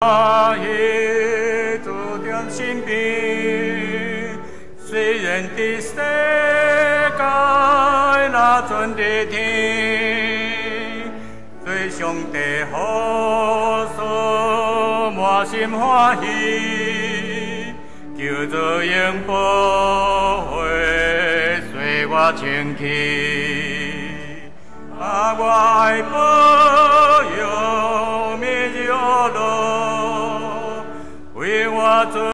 喜主踮身邊，雖然佇世界若陣佇天，做上帝好事滿心歡喜，求主用寶血洗我清氣，啊，我愛保佑每日樂，為我主。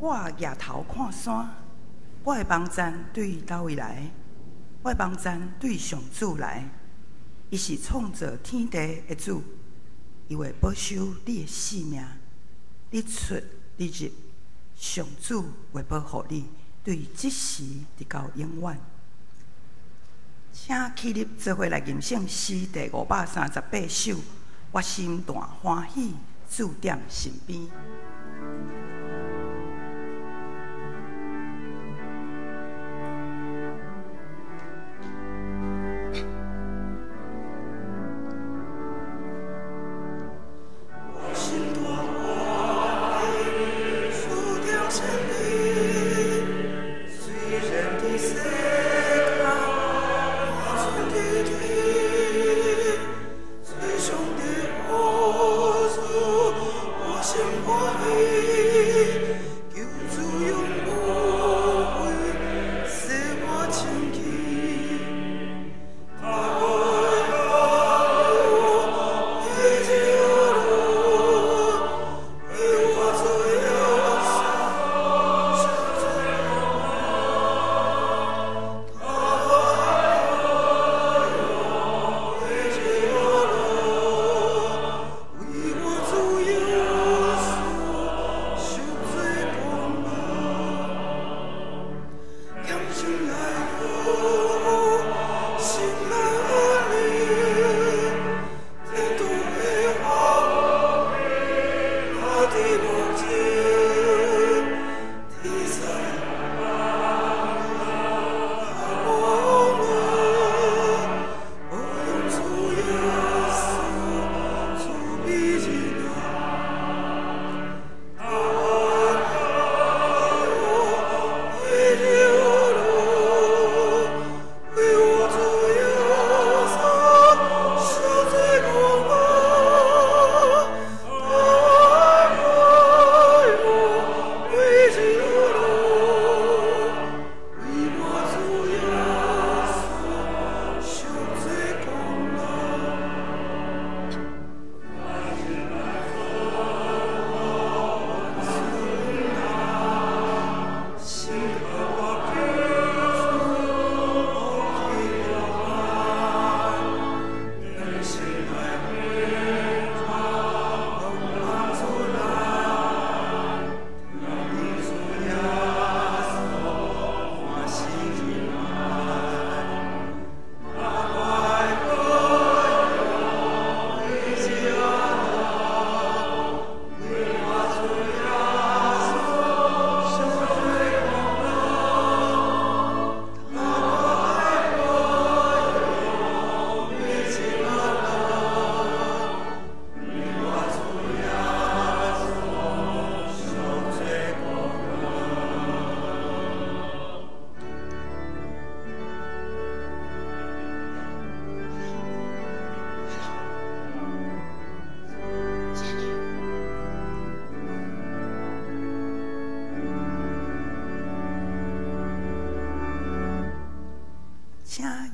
我举頭看山，我的幫贊對佗位來？我的幫贊對上主來。伊是創造天地的主，伊會保守你的性命。你出你入，上主會保護你，對這時直到永遠。請起立做伙來吟誦詩第538首。我心大歡喜，主踮身邊。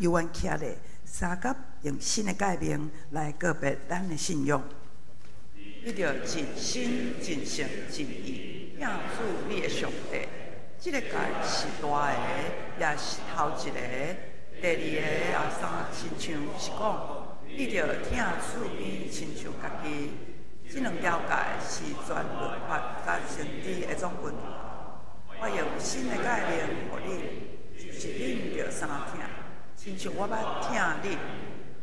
犹原徛咧，相佮用新的誡命來告別咱的信仰。你著盡心、盡性、盡意疼主你的上帝。這个誡是大个，也是頭一个。第二个也相親像是講，你著疼厝邊親像家己。這兩條誡是全律法佮先知的總論。我用新的誡命予恁，就是恁著相疼。親像我捌疼恁，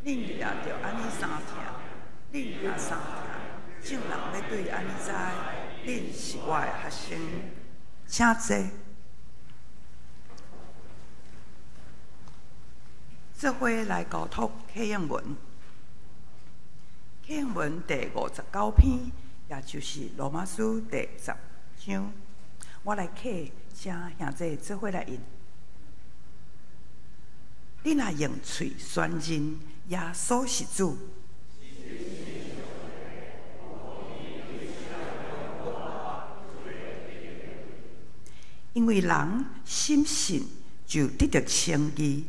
恁也著按呢相疼。恁若相疼，眾人欲對按呢知，恁是我的學生。請坐。做伙來交託啟應文，啟應文第59篇，也就是羅馬書第十章。我來啟，請兄弟做伙來印。你若用喙宣認耶穌是主，因為人深信就得著稱義。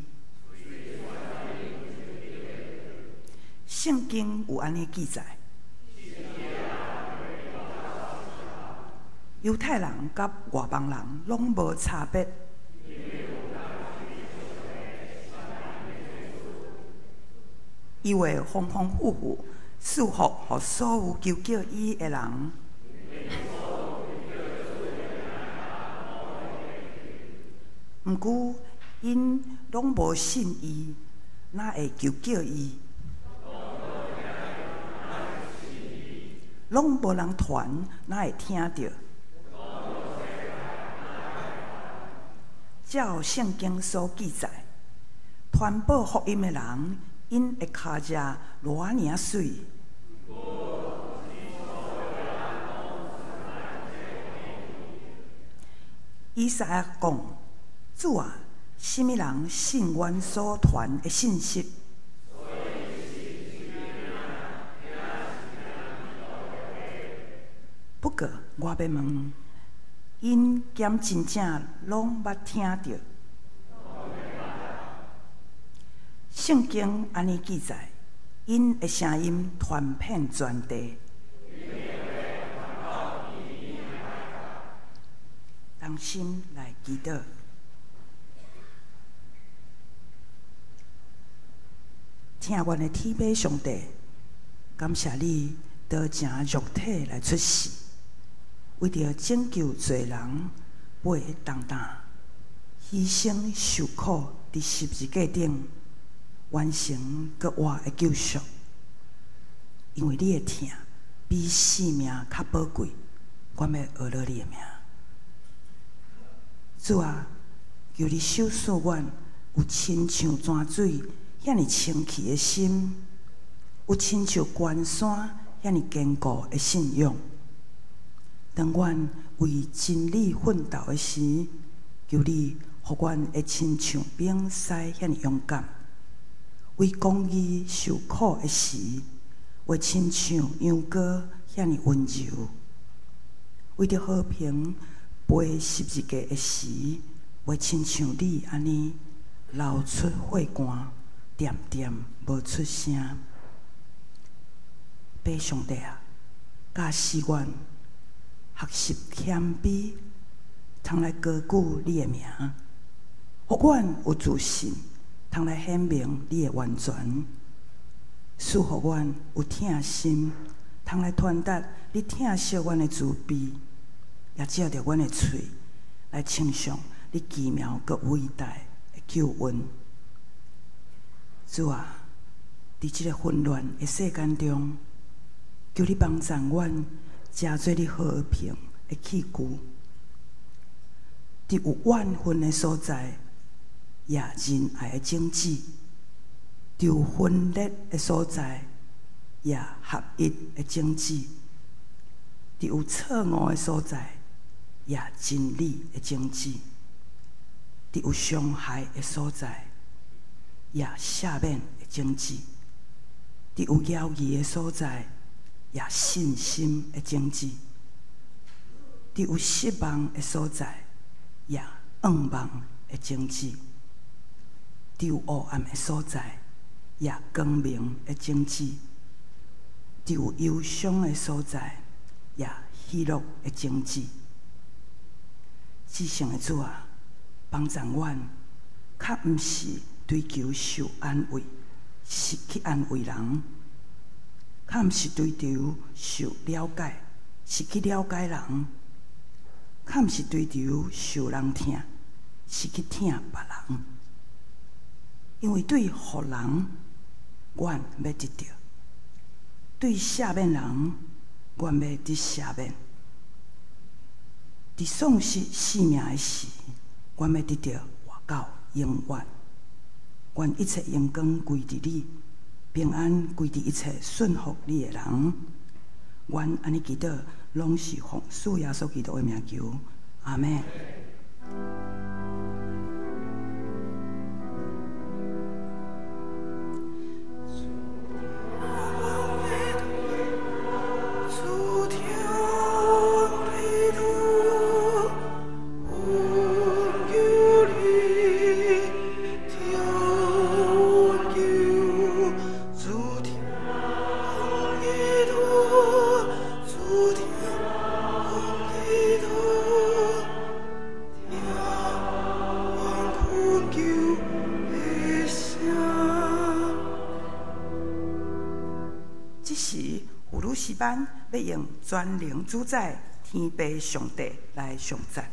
聖經有按呢記載，猶太人佮外邦人攏無差別。伊會豐豐富富賜福予所有求叫伊的人。毋過，𪜶攏無信伊，哪會求叫伊？攏無人傳，哪會聽著？照聖經所記載，傳報福音的人，𪜶的跤跡偌爾仔媠。以賽亞講：主啊，啥物人信阮所傳的信息？不過，我欲問，𪜶敢真正攏捌聽著？聖經按呢記載，𪜶的聲音傳遍全地。同心來祈禱，疼阮的天父上帝，感謝你道成肉體來出世，為著拯救罪人，背重擔，犧牲受苦，佇十字架頂完成閣活的救贖。因為你的疼比性命較寶貴，阮欲學落你的名。主啊，求你賞賜阮有親像泉水遐爾清氣的心，有親像懸山遐爾堅固的信仰。當阮為真理奮鬥的時，求你予阮會親像猛獅遐爾勇敢；為公義受苦的時，會親像羊羔遐爾溫柔；為著和平背十字架的時，會親像你按呢流出血汗，恬恬無出聲。父上帝啊，教示阮學習謙卑，通來高舉你的名，予阮有自信，通來顯明你的完全。賜予阮有疼心，通來傳達你疼惜阮的慈悲，也藉著阮的喙來稱頌你奇妙閣偉大的救恩。主啊，佇這个混亂的世間中，求你幫助阮，成做你和平的器具。佇有怨恨的所在，也仁愛的種子；佇有分裂的所在，也合一的種子；佇有錯誤的所在，也真理的種子；佇有傷害的所在，也赦免的種子；佇有猶疑的所在，也信心的種子；佇有失望的所在，也向望的種子；佇有黑暗的所在，也光明的種子；佇有憂傷的所在，也喜樂的種子。至聖的主啊，幫助阮，較毋是追求受安慰，是去安慰人；較毋是追求受了解，是去了解人；較毋是追求受人疼，是去疼別人。因為對予人，阮欲得著；對赦免人，阮欲得赦免。佇喪失性命的時，阮欲得著活到永遠。願一切榮光歸佇你，平安歸佇一切順服你的人。阮按呢祈禱，攏是奉主耶穌基督的名求，阿們。主。班欲用全能主宰天父上帝來頌讚。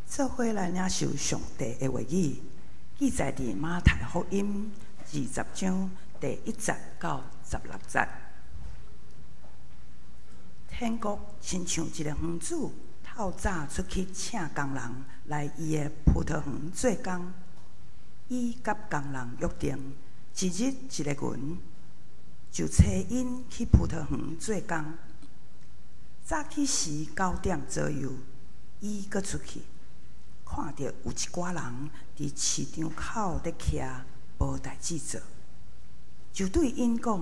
做伙來領受上帝的話語，記載佇馬太福音20章第1節到16節。天國親像一个園主，透早出去請工人來伊的葡萄園做工。伊佮工人約定，一日一个銀，就差𪜶去葡萄園做工。早起時9點左右，伊閣出去，看著有一寡人佇市場口咧徛，無代誌做，就對𪜶講：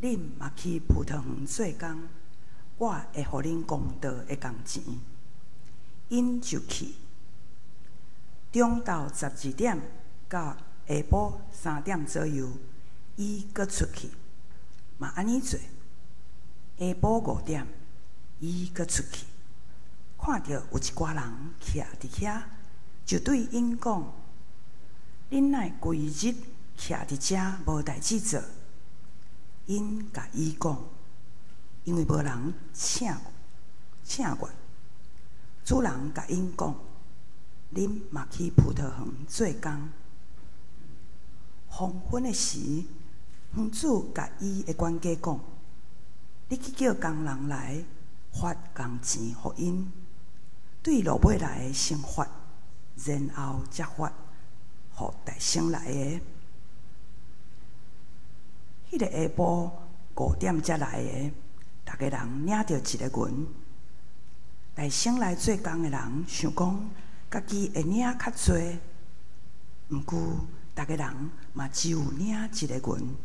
恁嘛去葡萄園做工，我會予恁公道的工錢。𪜶就去。中晝12點到下晡3點左右，伊閣出去，嘛按呢做。下晡5點，伊閣出去，看著有一寡人徛佇遐，就對𪜶講：恁哪會規日徛佇遮無代誌做？𪜶共伊講：因為無人請阮。主人共𪜶講：恁嘛去葡萄園做工。黃昏的時，園主共伊的管家講：你去叫工人來發工錢予𪜶，對落尾來的先發，然後才發予代先來的。彼个下晡5點才來的，逐个人領著一个銀。但先來做工的人想講，家己會領較濟，毋過逐个人嘛只有領一个銀。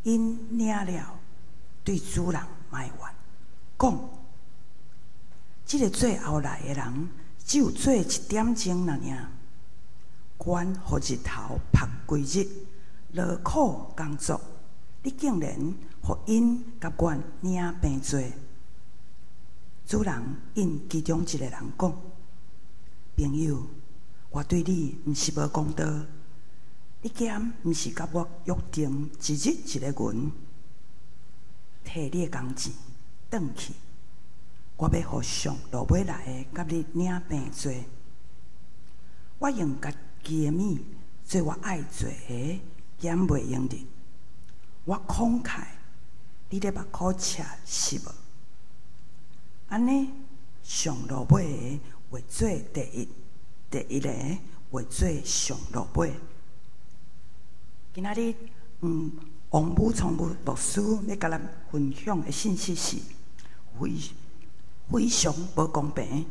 𪜶領了，對主人埋怨，講：這个做後來的人，只有做一點鐘爾爾，阮予日頭曝規日，勞苦工作，你竟然予𪜶佮阮領平濟。主人應其中一个人講：朋友，我對你毋是無公道，你敢毋是佮我約定一日一个銀？提你的工錢轉去，我欲予上落尾來的佮你領平濟。我用家己的物做我愛做的，敢袂用得？我慷慨，你咧目箍赤是無？按呢，上落尾的會做第一，第一个會做上落尾。今仔日，王武聰牧師欲共咱分享的信息是非非常無公平，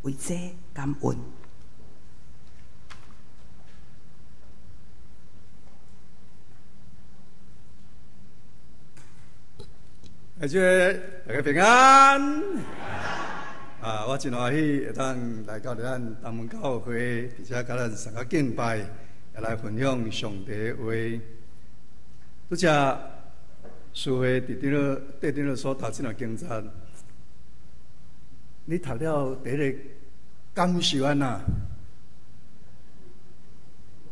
為這感恩。大家大家平安。啊，我真歡喜會當來到咱東門教會，而且佮咱三個敬拜，也來分享上帝話。拄才思慧佇頂了，佇頂了所讀這段經節，你讀了第一个感受按怎？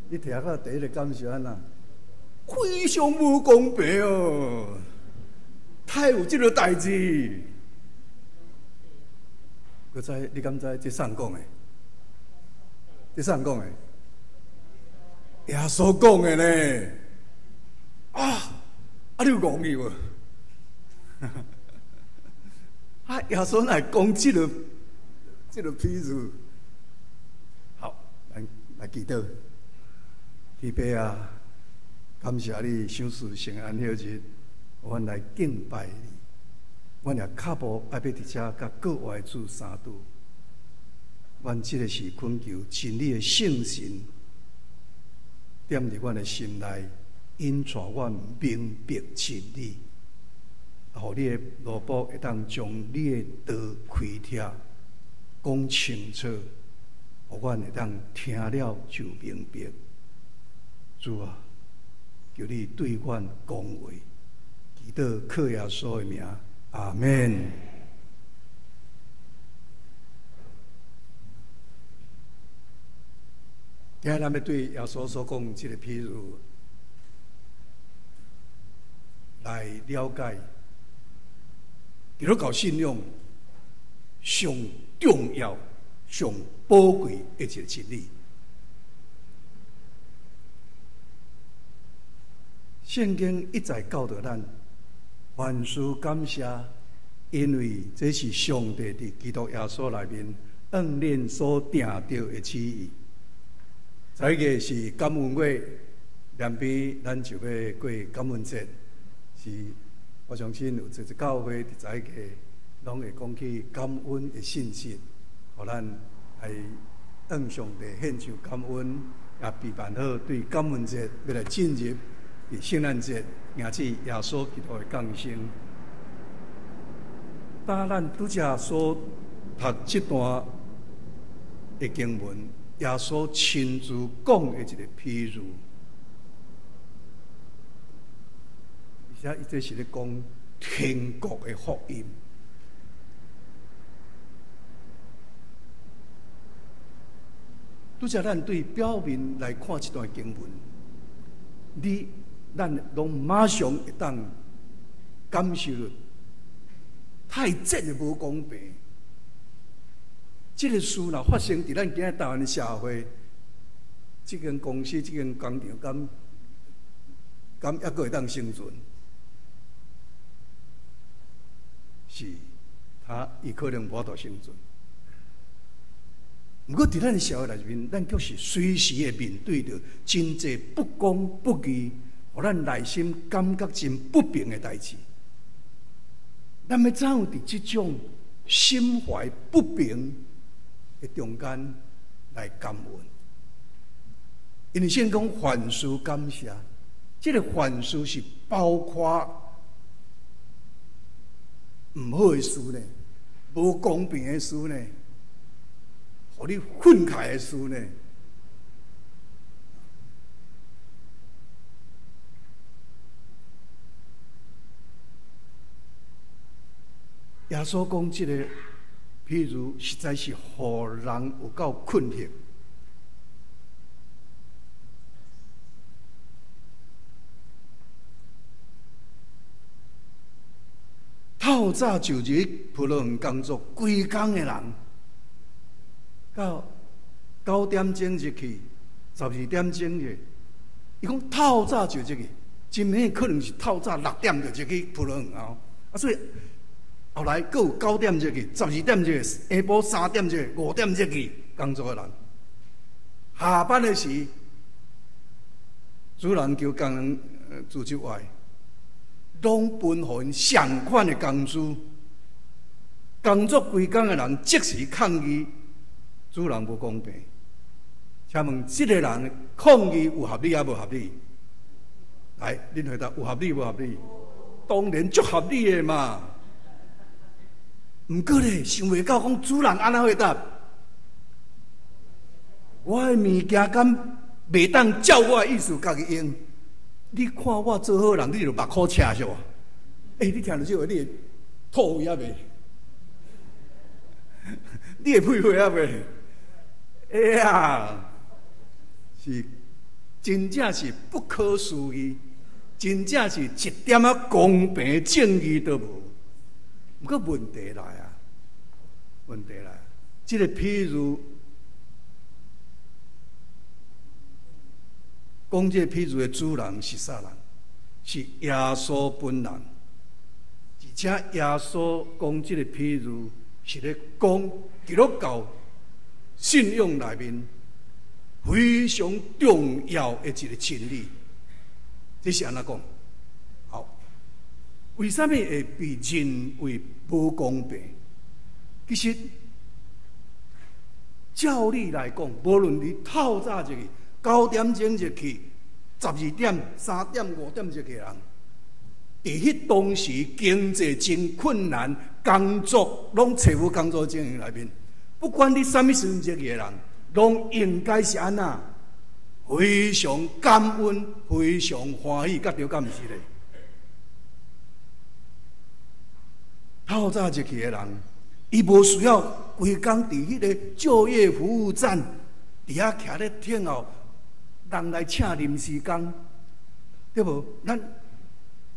你聽到第一个感受按怎？非常無公平哦！太有這个代誌？閣知你敢知這啥人講的？這啥人講的？耶穌講的呢？啊！啊，你有戇去無？啊！耶穌哪會講這个譬喻？好，咱來祈禱。天父啊，感謝你賞賜聖安息日，阮來敬拜你。阮也腳步愛欲佇遮佮國外主相拄。阮這个是懇求真理的聖神踮佇阮的心內，引帶阮明白真理，予你的奴僕會當將你的道開拆，講清楚，予阮會當聽了就明白。主啊，求你對阮講話，祈禱靠耶穌的名，阿們。今日咱欲對耶穌所講這个譬喻來了解，基督教信仰上重要、上寶貴的一個真理。聖經一再教導咱，凡事感謝，因為這是上帝佇基督耶穌內面向恁所定著的旨意。十一月是感恩月，連邊咱就欲過感恩節，是我相信有濟濟教會佇十一月攏會講起感恩的信息，予咱來向上帝獻上感恩，也備辦好對感恩節欲來進入佇聖誕節迎接耶穌基督的降生。當咱拄才所讀這段的經文，耶穌親自講的一個譬喻，而且伊這是咧講天國的福音。拄才咱對表面來看這段經文，你咱攏馬上會當感受著太真的無公平。這个事若發生佇咱今仔台灣的社會，這間公司、這間工廠，敢猶閣會當生存？是，他伊可能無法度生存。毋過佇咱的社會內面，咱卻是隨時會面對著真濟不公不義，予咱內心感覺真不平的代誌。咱欲怎樣佇這種心懷不平的中間來感恩。因為聖經講凡事感謝，這個凡事是包括毋好的事呢，無公平的事呢，予你憤慨的事呢。耶穌講這個譬如，實在是予人有夠困惑。透早就入葡萄園工作，規工的人，到9點鐘入去，12點鐘入。伊講透早就入去，真明可能是透早6點就入去葡萄園啊，所以後來閣有9點入去，12點入去，下晡3點入去，5點入去工作的人。下班的時，主人求工人組織外，攏分予𪜶相款的工資。工作規工的人即時抗議，主人無公平。請問這個人抗議有合理抑無合理？來，恁回答有合理無合理？當然足合理的嘛。毋過咧，想袂到講主人按怎回答？我的物件敢袂當照我的意思家己用？你看我做好人，你就目箍赤是無？欸，你聽著這話，你會吐血未？你會屁血未？哎呀，是真正是不可思議，真正是一點仔公平正義都無。毋過問題來啊，問題來，這個譬如講這個譬如的主人是啥人？是耶穌本人。而且耶穌講這個譬如是咧講基督教信仰內面非常重要的一個真理。這是按怎講？好，為啥物會被認為無公平？其實照理來講，無論你透早入去，9點鐘入去，12點、3點、5點入去的人，佇彼當時經濟真困難，工作攏揣無工作經營內面，不管你啥物時陣入去的人，攏應該是按怎？非常感恩，非常歡喜，甲對敢毋是咧？透早入去的人，伊無需要規工佇彼個就業服務站，佇遐徛咧等候人來請臨時工，對無？咱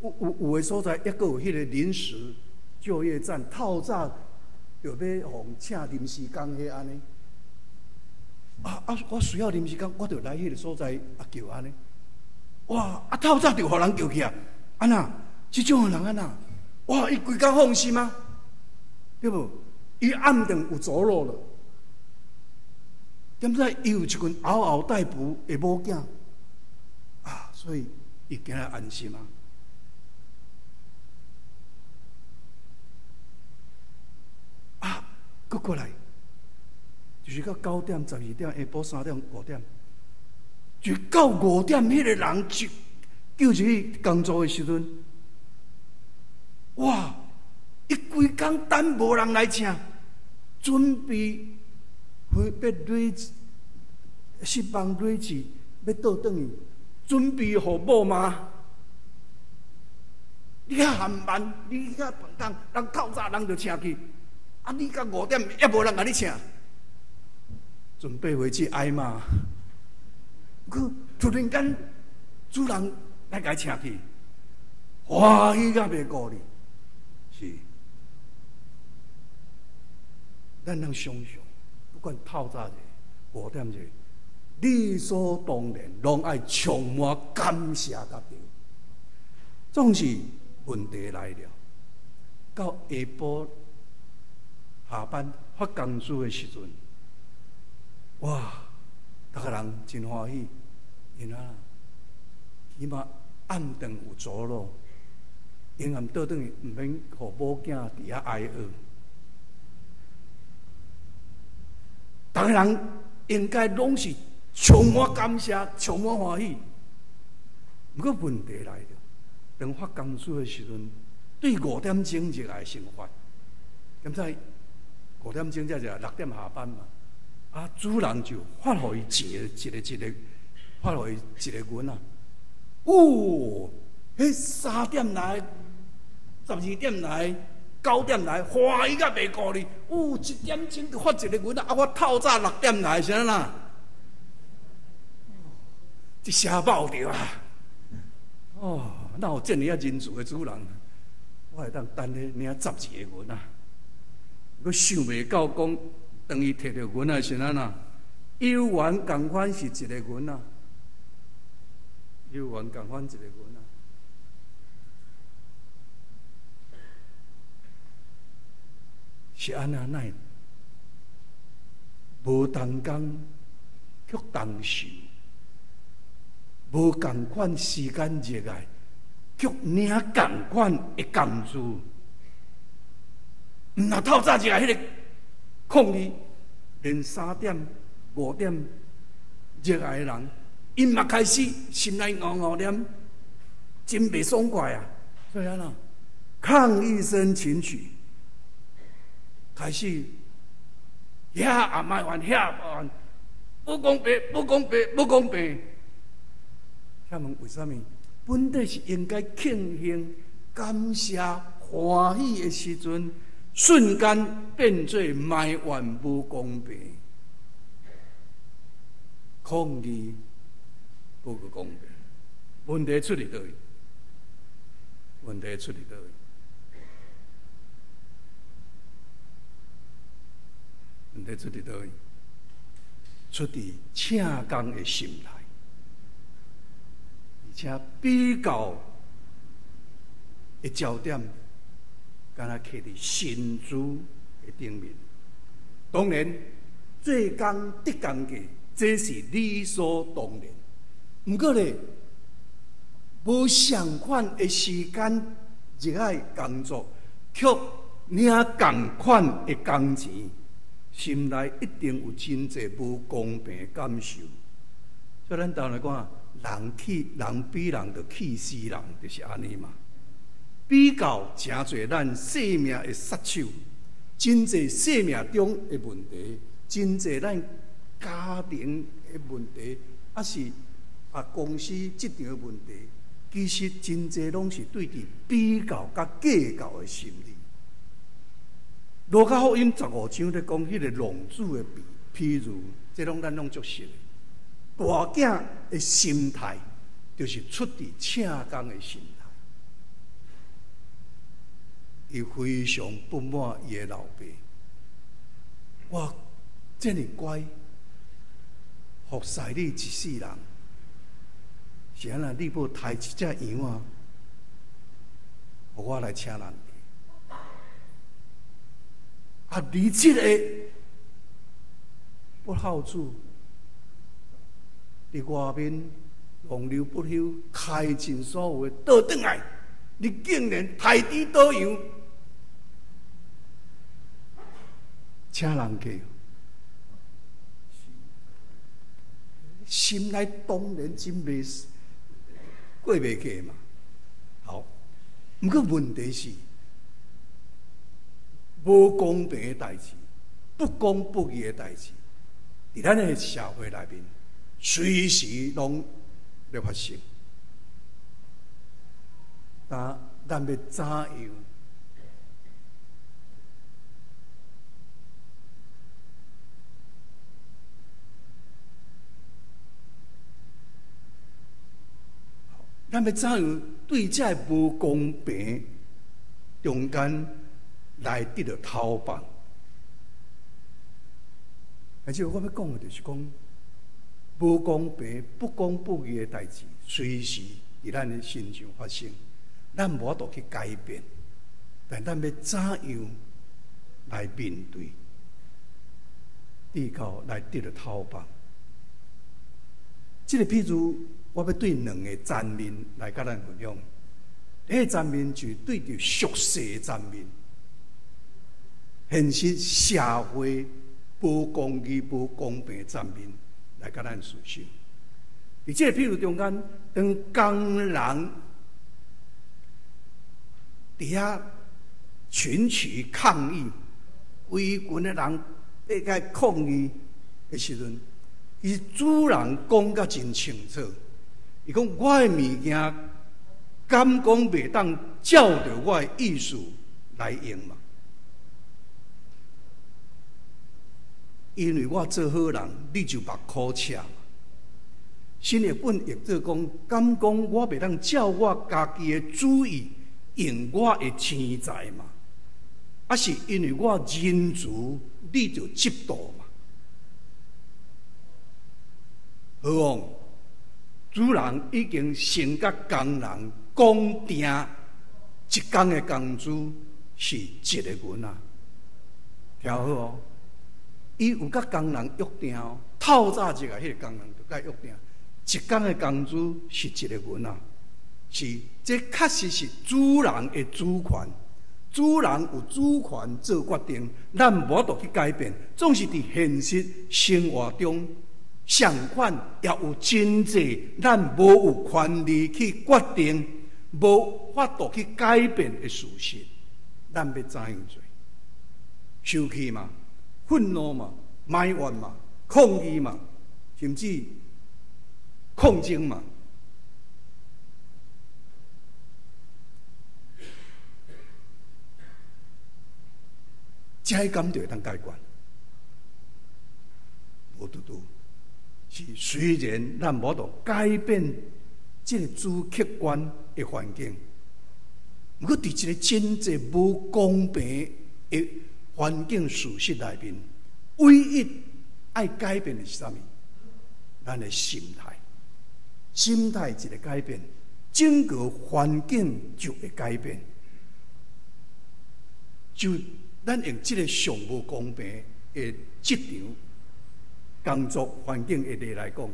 有的所在，抑閣有彼個臨時就業站，透早就欲予請臨時工彼按呢。我需要臨時工，我就來彼個所在啊叫按呢。哇！透早就予人叫去啊，按怎？這種的人按怎？哇！伊規工放心啊，對無？伊暗頓有着落了。點知伊有一群嗷嗷待哺的某囝啊，所以伊今日安心啊。啊，閣過來，就是到9點、12點、下晡3點、5點，就到5點，彼個人就叫入去工作的時陣，哇！伊規工等無人來請，準備要累失望累志，欲倒轉去，準備予某媽。你較含慢，你較笨工，人透早人就請去，啊！你到5點也無人共你請，準備回去挨罵。閣突然間，主人來共請去，歡喜甲袂顧哩，是。咱通想象，不管透早者、5點者，理所當然，攏愛充滿感謝甲對。總是問題來了，到下晡下班發工資的時陣，哇！逐个人真歡喜，因為起碼暗頓有着落，永遠倒轉去，毋免予某囝佇遐挨餓。逐个人應該攏是充滿感謝、充滿歡喜。毋過問題來了，當發工資的時陣，對5點鐘入來先發，敢知5點鐘才就6點下班嘛？啊，主人就發予伊錢，一個一個發予伊一個銀仔。哦，彼3點來、12點來、9點來，歡喜甲袂顧哩。哦，1點鐘就發一個銀仔，啊，我透早6點來是按怎？這聲爆著啊！哦，哪有遮爾仔仁慈的主人？我會當等咧領12個銀仔。閣想袂到講，當伊提著銀仔是按怎？有緣仝款是一個銀仔，有緣仝款一個銀仔。是按怎？哪會無同工卻同受，無仝款時間熱愛，卻領仝款的工資。毋若透早入來彼個抗議，連3點、5點熱愛的人，𪜶嘛開始心內怣怣念，真袂爽快啊！所以按怎？抗議聲群起，開始遐也埋怨，遐也埋怨，不公平，不公平，不公平。請問為啥物？本底是應該慶幸、感謝、歡喜的時陣，瞬間變做埋怨無公平、抗議無個公平。問題出佇佗位？問題出佇佗位？問題出佇佗位？出佇請工的心態，而且比較的焦點，敢若徛佇薪資的頂面。當然，做工得工價，這是理所當然。毋過咧，無相款的時間熱愛工作，卻領仝款的工錢，心內一定有真濟無公平的感受。所以咱台灣來講，人氣人比人就氣死人，就是按呢嘛。比較誠濟咱生命的殺手，真濟生命中的問題，真濟咱家庭的問題，抑是公司職場的問題，其實真濟攏是對佇比較佮計較的心理。路加福音15章咧講彼個浪子的比喻，這攏咱攏足熟的。大囝的心態，就是出佇請工的心態。伊非常不滿伊的老爸，我這爾乖，服侍你一世人，是按怎？你欲刣一隻羊仔，予我來請人客。啊！你這个不孝子，佇外面浪流不休，開盡所有的，倒轉來，你竟然刣豬倒羊，請人客，心內當然真袂過袂去嘛。好，毋過問題是，無公平的代誌，不公不義的代誌，佇咱的社會內面，隨時攏咧發生。但咱欲怎樣？咱欲怎樣對這个無公平中間來得著頭放？而且我欲講的就是講，無公平、不公不義的代誌，隨時佇咱的身上發生，咱無法度去改變，但咱欲怎樣來面對，直到來得著頭放？這個譬如，我欲對兩个層面來佮咱分享。第一个層面就是對著俗世的層面，現實社會無公義、無公平的層面來共咱思想。佇這個比喻中間，當工人佇遐群起抗議，圍群的人欲共抗議的時陣，伊主人講甲真清楚，伊講我的物件敢講袂當照著我的意思來用嘛？因為我做好人，你就目苦赤嘛。新譯本譯做講，敢講我袂當照我家己的主意用我的錢財嘛？抑是因為我仁慈，你就嫉妒嘛？何況主人已經先佮工人講定，一工的工資是一個銀仔。聽好哦，伊有佮工人約定哦，透早一個彼個工人就佮約定，一工的工資是一個銀仔，是這確實是主人的主權，主人有主權做決定，咱無法度去改變。總是佇現實生活中，相款也有真濟，咱無有權利去決定，無法度去改變的事實，咱欲怎樣做？生氣嘛，憤怒嘛，埋怨嘛，抗議嘛，甚至抗爭嘛。這敢就會當解決？無拄拄，是雖然咱無法度改變這個主客觀的環境，毋過佇一個真濟無公平的環境事實內面，唯一愛改變的是啥物？咱的心態，心態一個改變，整個環境就會改變。就咱用這個上無公平的職場工作環境的例來講，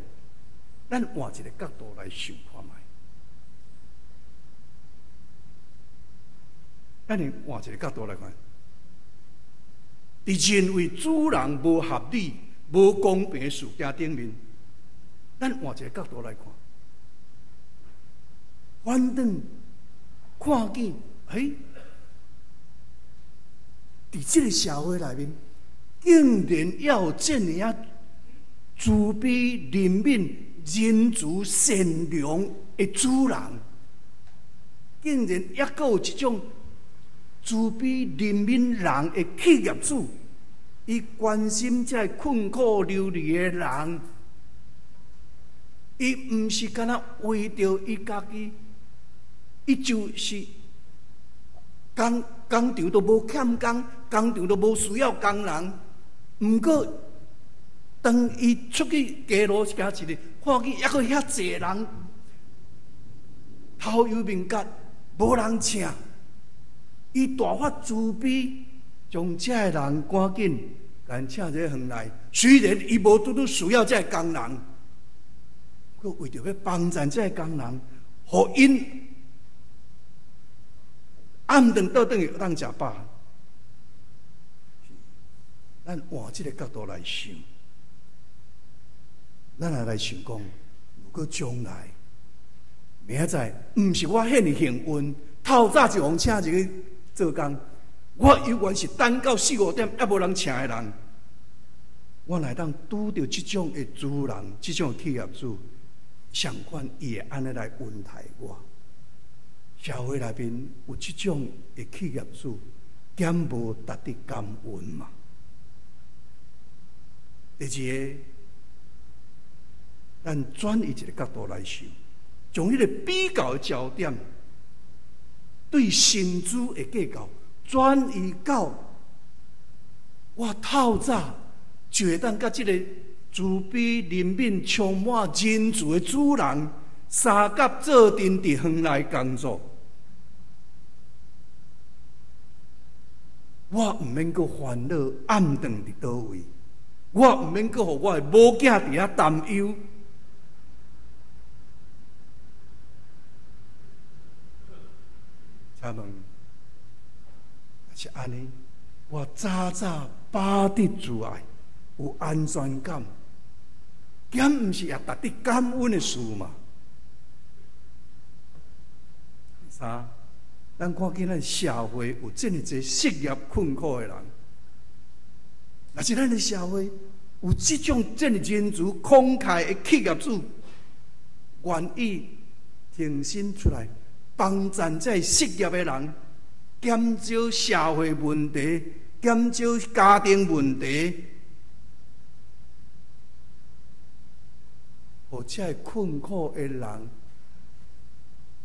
咱換一個角度來想看覓。咱用換一個角度來看，佇認為主人無合理、無公平的事件頂面，咱換一個角度來看，反轉看見，欸，佇這個社會內面，竟然猶有這爾仔慈悲、憐憫、仁慈、善良的主人，竟然猶閣有這種慈悲、憐憫人的企業主，伊關心這个困苦流離的人，伊毋是干焦為著伊家己，伊就是工廠都無欠工，工廠都無需要工人。毋過，當伊出去街路行一日，看見猶閣遐濟人頭油面頰，無人請，伊大發慈悲，將這个人趕緊共請入園內。雖然伊無拄拄需要這个工人，閣為著欲幫贊這个工人，予𪜶暗頓倒轉去會當食飽。咱換這個角度來想，咱也來想講，如果將來明仔載，毋是我遐爾幸運，透早就予請入去做工，我猶原是等到四五點猶無人請的人，我若會當拄著這種的主人，這種的企業主，相款伊會按呢來恩待我。社會內面有這種的企業主，敢無值得感恩嘛？第二个，咱轉移一個角度來想，將彼個比較的焦點對薪資的計較轉移到我透早就會當佮這個慈悲、憐憫、充滿仁慈的主人相佮做陣佇園內工作，我毋免閣煩惱暗頓佇佗位，我毋免閣予我的某囝佇遐擔憂。請問，是按呢？我早早把得慈愛，有安全感，敢毋是也值得感恩的事嘛？第三，咱看見咱社會有這麼濟失業困苦的人，若是咱的社會有這種這麼仁慈慷慨的企業主，願意挺身出來幫贊這失業的人，減少社會問題，減少家庭問題，予這个困苦的人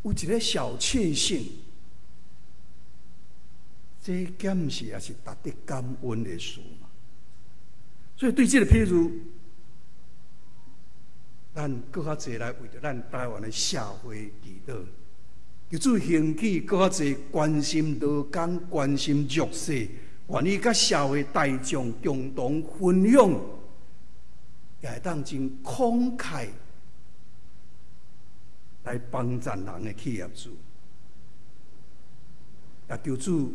有一个小確幸，這敢毋是也是值得感恩的事嘛？所以對這个譬喻，咱閣較濟來為著咱台灣的社會祈禱，求主興起閣較濟關心勞工、關心弱勢，願意佮社會大眾共同分享，也會當真慷慨來幫贊人的企業主，也求主，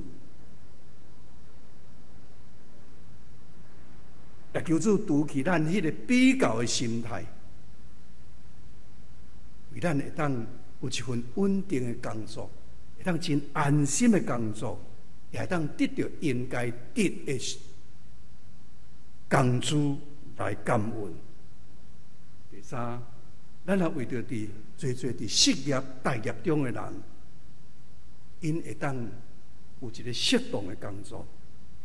也求主除去咱彼个比較的心態，為咱會當有一份穩定的工作，會當真安心的工作，也會當得著應該得的工資來感恩。第三，咱也為著佇濟濟佇失業、待業中的人，𪜶會當有一個適當的工作，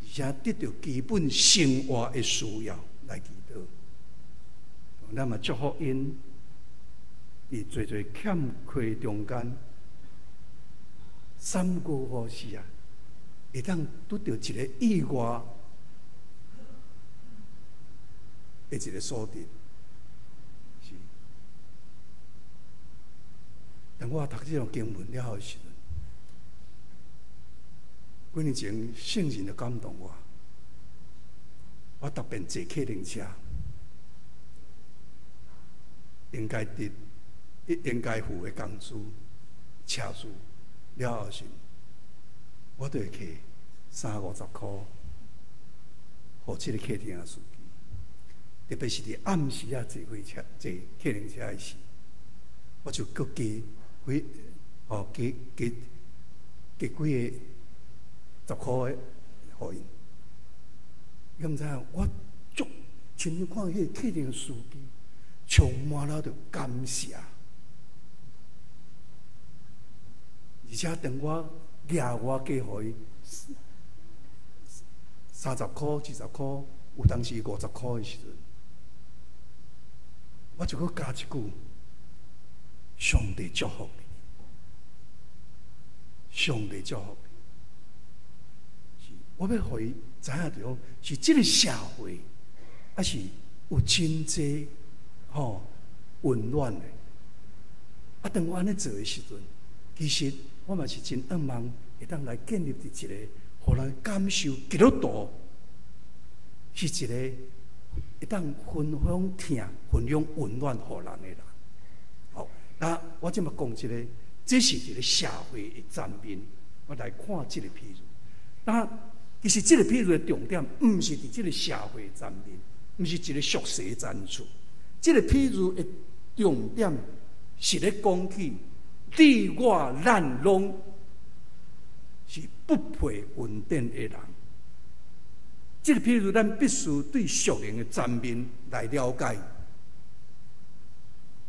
而且得著基本生活的需要來祈禱。咱嘛祝福𪜶佇濟濟欠缺中間，三不五時啊，會當拄著一個意外的一個所得。是。當我讀這段經文了後的時陣，幾年前聖靈就感動我，我特別坐客運車，應該得應該付的工資、車資了後時，我就會摕三五十箍，予這個客廳的司機。特別是佇暗時啊坐火車、坐客運車的時，我就閣加幾吼加加加幾个十箍的予𪜶。你敢知影？我足親像看彼个客運司機，充滿了著感謝。而且當我額外加予伊30箍、20箍，有當時50箍的時陣，我就閣加一句：上帝祝福你，上帝祝福你。是，我欲予伊知影著講，是這个社會，抑是有真濟吼溫暖的。啊，當我按呢做的時陣，其實我嘛是真向望會當來建立佇一個，予人感受基督徒是一個會當分享疼、分享溫暖予人的人。好，那我這麼講一個，這是一個社會的層面，我來看這個譬喻。那其實這個譬喻的重點，毋是佇這個社會層面，毋是一個俗世層次。這個譬喻的重點是咧講起你我咱攏是不配恩典的人。這個譬喻，咱必須對屬靈的層面來了解。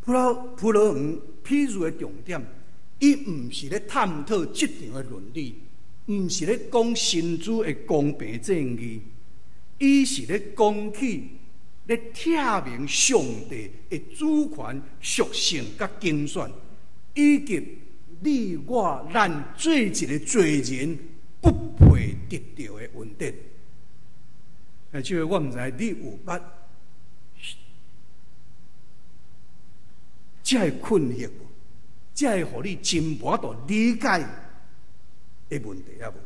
葡萄園譬喻的重點，伊毋是咧探討職場的倫理，毋是咧講薪資的公平正義，伊是咧講起咧拆明上帝的主權屬性佮揀選，以及你我咱做一個罪人不配得著的恩典。哎，這個我毋知你有捌這个困惑無？這个予你真無法度理解的問題啊無？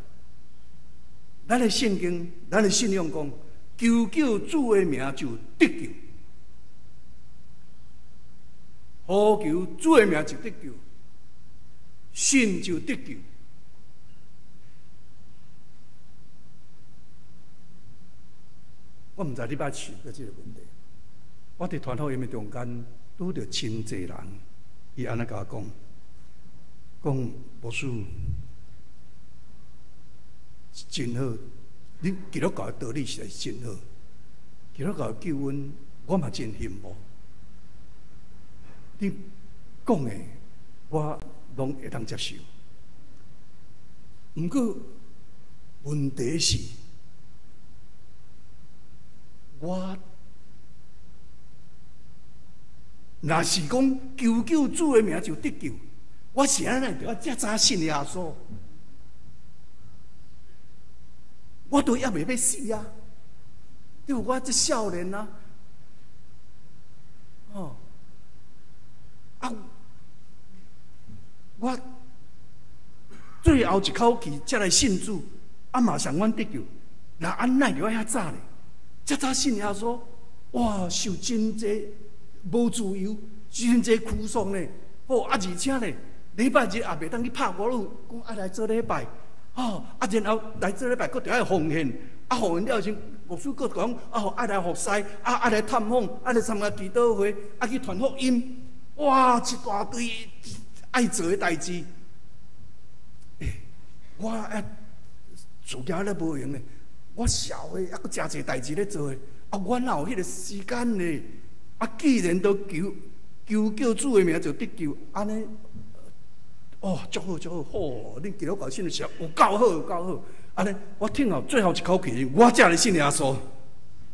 咱的聖經，咱的信仰講，求叫主的名就得救，呼求主的名就得救，信就得救。我毋知你捌想過這个問題。我佇傳福音的中間拄著真濟人，伊按呢共我講，講牧師真好，恁基督教的道理實在是真好，基督教的救恩我嘛真羨慕。你講的我攏會當接受，毋過問題是，我若是講求救主的名就得救，我是按怎著愛遮早信耶穌？我都猶未欲死啊！對我這少年啊，哦，啊，我最後一口氣才來信主，啊嘛上阮得救，那按怎著愛遐早咧？遮早信耶穌，哇，受真濟無自由，真濟拘束呢。好啊，而且咧，禮拜日也袂當去拍鼓攄，講愛來做禮拜，哦，啊，然後來做禮拜，閣著愛奉獻，啊，奉獻了時，牧師閣講，啊，愛來服侍，啊，愛來探訪，愛來參加祈禱會，啊，去傳福音，哇，一大堆愛做的代誌。欸，我啊，自己咧無閒咧，我社會猶閣誠濟代誌咧做的，啊，我哪有彼个時間咧？啊，既然都求求救主的名就得救，按呢，哦，足好足好，吼！恁基督教信的是有夠好有夠好。按呢，我聽後最後一口氣，我才來信耶穌。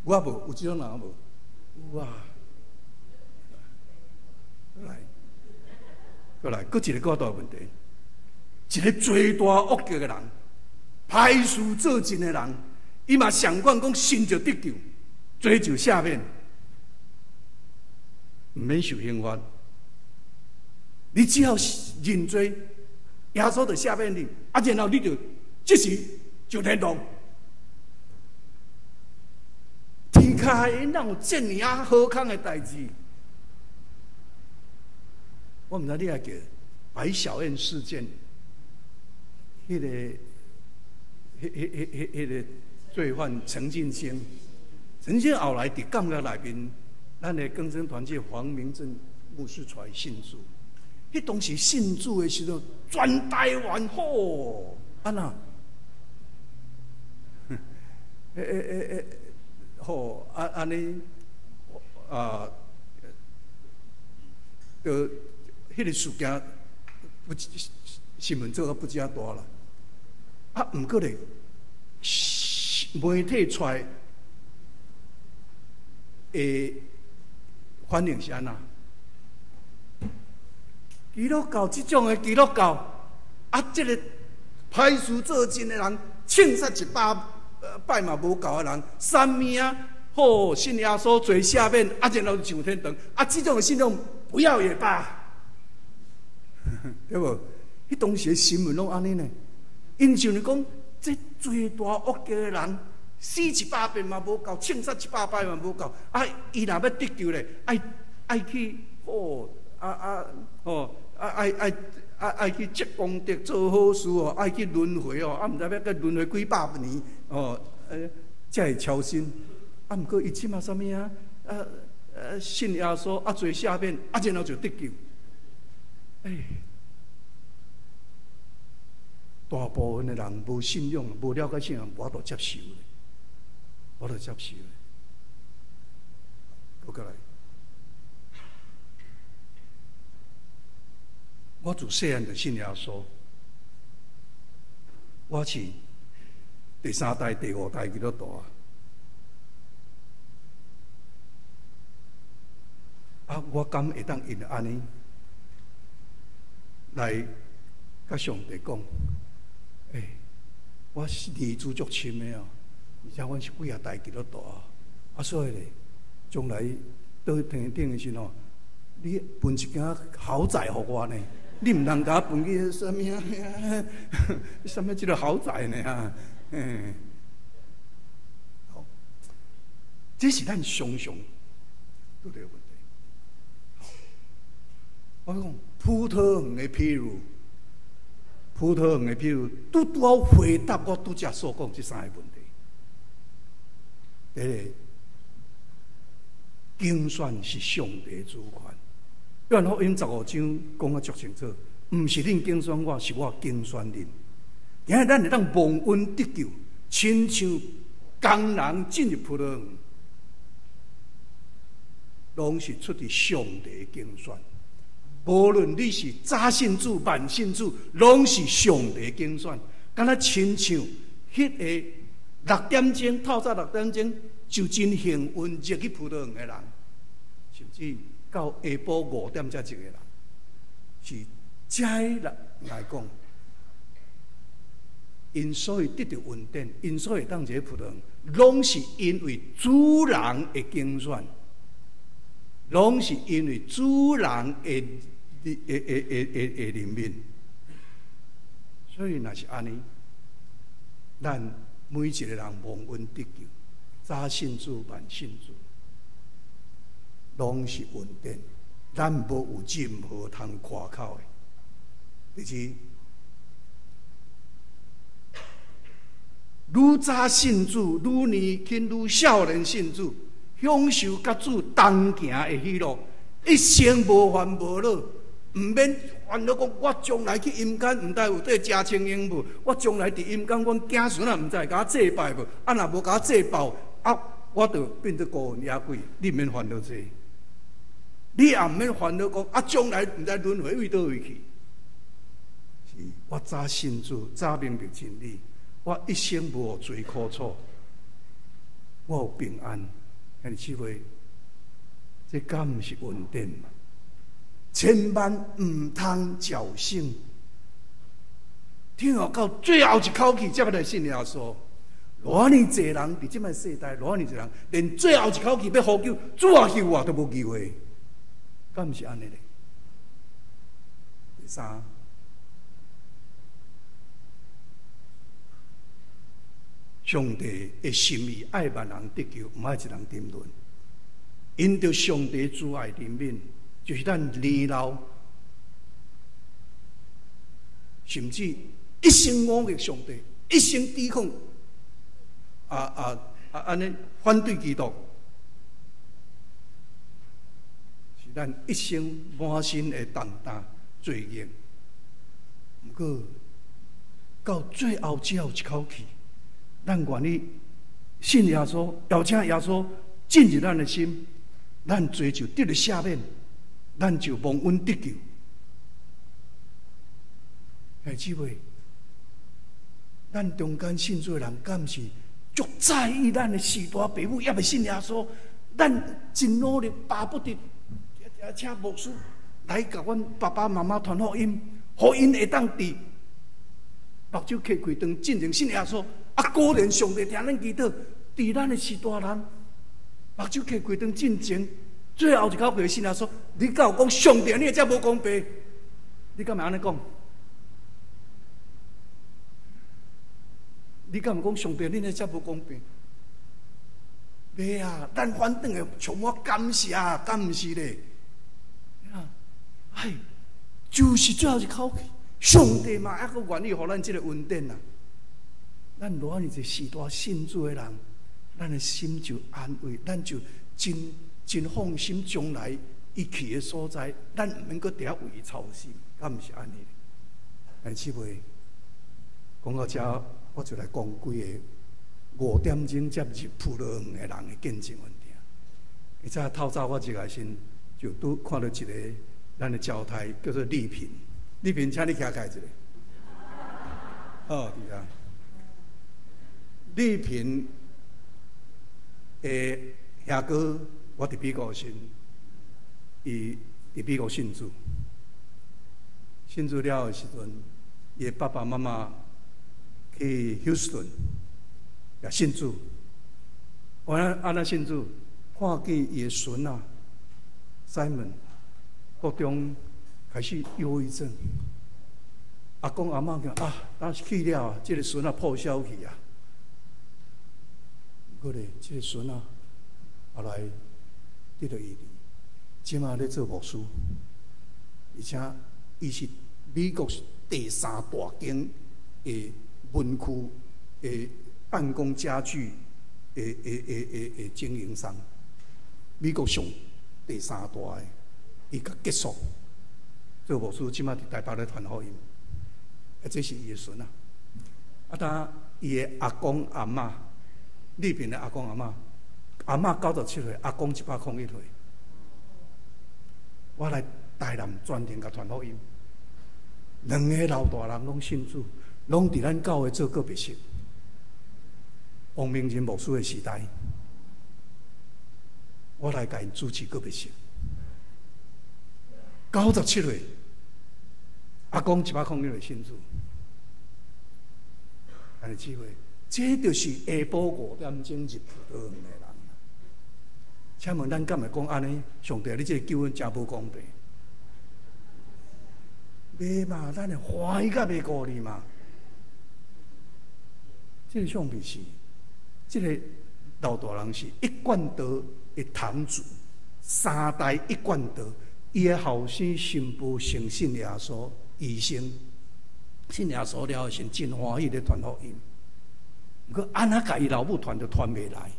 我無，有這種人無？有啊。來，閣來，閣一个閣大問題，一个罪大惡極的人，歹事做盡的人，伊嘛想講講信就得救，罪就赦免，毋免受刑罰。你只要認罪，耶穌就赦免你，啊，然後你就即時上天堂。天跤因哪有這爾仔好康的代誌？我毋知你還記得白小燕事件，彼个、彼、彼、彼、彼、彼个罪犯陳進興，陳進興後來佇監獄內面，咱的更生團契黃明正牧師帶伊信主。彼當時信主的時陣，全台灣吼，按怎？欸欸欸欸，吼，按按呢啊，就彼个事件不新聞做甲不遮大啦。啊，毋過咧，媒體出來的反應是按怎？基督教這種的基督教，啊，這个歹事做盡的人，槍殺100擺嘛無夠的人，啥物啊？好，信耶穌罪赦免，啊，然後上天堂，啊，這種的信仰不要也罷，對無？彼當時的新聞攏按呢呢，𪜶就是講，這罪大惡極的人，死100遍嘛無夠，槍殺100擺嘛無夠，啊，伊若欲得救咧，愛愛去，吼，啊啊，吼，啊愛愛愛愛去積功德做好事哦，愛去輪迴哦，啊，毋知欲閣輪迴幾百年哦，才會超生。啊，毋過伊這馬啥物啊？啊啊，信耶穌啊，罪赦免，啊，然後就得救。欸，大部分的人無信仰、無了解信仰，無法度接受，無法度接受。閣過來，我自細漢就信耶穌，我是第三代、第五代基督徒啊。啊，我敢會當因按呢來佮上帝講？欸，我是年資足深的哦，而且阮是幾仔代基督徒啊，啊，所以咧，將來倒天頂的時吼，你分一間豪宅予我呢？你毋通共我分去啥物啊？啥物這个豪宅呢？啊，欸，好，這是咱常常拄著的問題。我講葡萄園的譬喻，葡萄園的譬喻，拄拄好回答我拄才所講這三个問題。第一个，拣选是上帝主权。约翰福音15章講得足清楚，毋是恁揀選我，是我揀選恁。今日咱會當蒙恩得救，親像工人進入葡萄園，攏是出佇上帝揀選。無論你是早信主、慢信主，攏是上帝揀選。敢若親像彼個六點鐘，透早六點鐘就真幸運入去葡萄園的人，甚至到下晡5點才入的人，是這人來講，𪜶所以得著恩典，𪜶所以當入葡萄園，攏是因為主人的揀選，攏是因為主人的憐憫。所以若是按呢，咱每一個人蒙恩得救，早信主、晚信主，攏是恩典，咱無有任何通誇口的。第二，愈早信主，愈年輕、愈少年信主，享受佮主同行的喜樂，一生無煩無惱，毋免煩惱講我將來去陰間，毋知有得食清閒無？我將來佇陰間，阮子孫仔毋知會共我祭拜無？啊，若無共我祭拜，啊，我就變做孤魂野鬼。你毋免煩惱這個，你也毋免煩惱講啊，將來毋知輪迴佇佗位去。是我早信主，早明白真理，我一生無罪苦楚，我有平安。兄弟姊妹，這敢毋是恩典嘛？千萬毋通侥幸，聽到最後一口氣才欲來信耶穌。偌爾濟人佇這擺世代，偌爾濟人連最後一口氣欲呼救，主啊救我都無機會，敢毋是按呢咧？第三，上帝的心意愛萬人得救，毋愛一人沉淪。因著上帝慈愛憐憫，就是咱年老，甚至一生侮辱上帝，一生抵抗，按呢反對基督，是咱一生滿身的重擔罪孽。毋過到最後只有一口氣，咱願意信耶穌，邀請耶穌進入咱的心，咱罪就得著赦免，咱就蒙恩得救。兄弟姊妹，咱中間信主的人，敢是足在意咱的序大爸母猶未信耶穌？咱真努力，巴不得請牧師來共阮爸爸媽媽傳福音，予𪜶會當佇目睭開開當進前信耶穌。啊，果然上帝聽咱祈禱，佇咱的序大人目睭開開當進前，最後一口氣信耶穌。你敢有講上帝，你會遮無公平？你敢會按呢講？你敢有講上帝，你會遮無公平？袂啊，咱反轉會充滿感謝，敢毋是咧？哎，就是最後一口氣，上帝嘛猶閣願意予咱這個恩典啊！咱偌爾濟序大信主的人，咱的心就安慰，咱就真真放心，將來伊去的所在，咱毋免閣佇遐為伊操心，敢毋是按呢？兄弟姊妹，講到遮，我就來講幾個5點鐘才入葡萄園的人的見證予聽。而且透早我入來時，就拄看著一個咱的招待叫做麗萍，麗萍，請你徛起來一下。好，佇遐。麗萍的兄哥，我佇美國時，伊佇美國信主，信主了的時陣，伊的爸爸媽媽去休斯頓也信主。我按怎信主？看見伊的孫仔 Simon 國中開始憂鬱症，阿公阿嬤講啊，若是去了，這個孫仔報銷去啊。毋過咧，這個孫仔後來得著醫治，這馬咧做牧師，而且伊是美國第三大間的文具的辦公家具的經營商。美國上第三大的，伊共結束做牧師，這馬佇台北咧傳福音。啊，這是伊的孫仔。啊，當伊的阿公阿嬤，麗萍的阿公阿嬤，阿嬤97歲，阿公101歲。我來台南專程共傳福音，兩个老大人攏信主，攏佇咱教會做告別式。王明仁牧師的時代，我來共𪜶主持告別式。97歲，阿公101歲信主。兄弟姊妹，這就是下晡5點鐘入葡萄園的人。請問咱敢會講按呢？上帝，你這个救恩誠無公平。袂嘛，咱會歡喜甲袂顧你嘛？這个相片是，這个老大人是一貫道的堂主，三代一貫道，伊的後生新婦相信耶穌，醫生信耶穌了後，是真歡喜咧傳福音。毋過按怎共伊老母傳都傳袂來。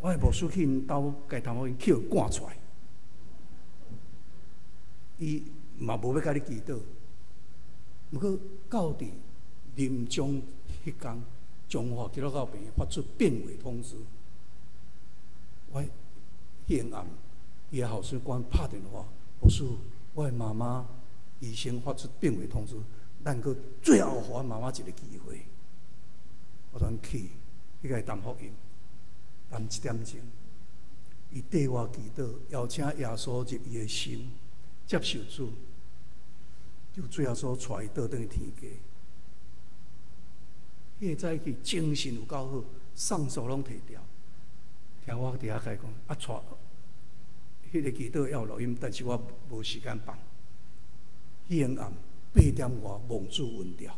我的牧師去𪜶兜共傳福音，去予趕出來。伊嘛無欲共你祈禱。毋過到佇臨終彼工，中華基督教病院發出病危通知。我彼暗，伊的後生官拍電話，牧師，我的媽媽醫生發出病危通知，咱閣最後予阮媽媽一个機會。我轉去，去共伊談福音，談一點鐘。伊綴我祈禱，邀請耶穌入伊的心，接受主，就主耶穌帶伊倒轉去天家。彼个早起精神有夠好，喪數攏提掉。聽我佇遐共伊講，啊，帶彼个祈禱要錄音，但是我無時間放。彼昏暗8點外，夢主暈掉。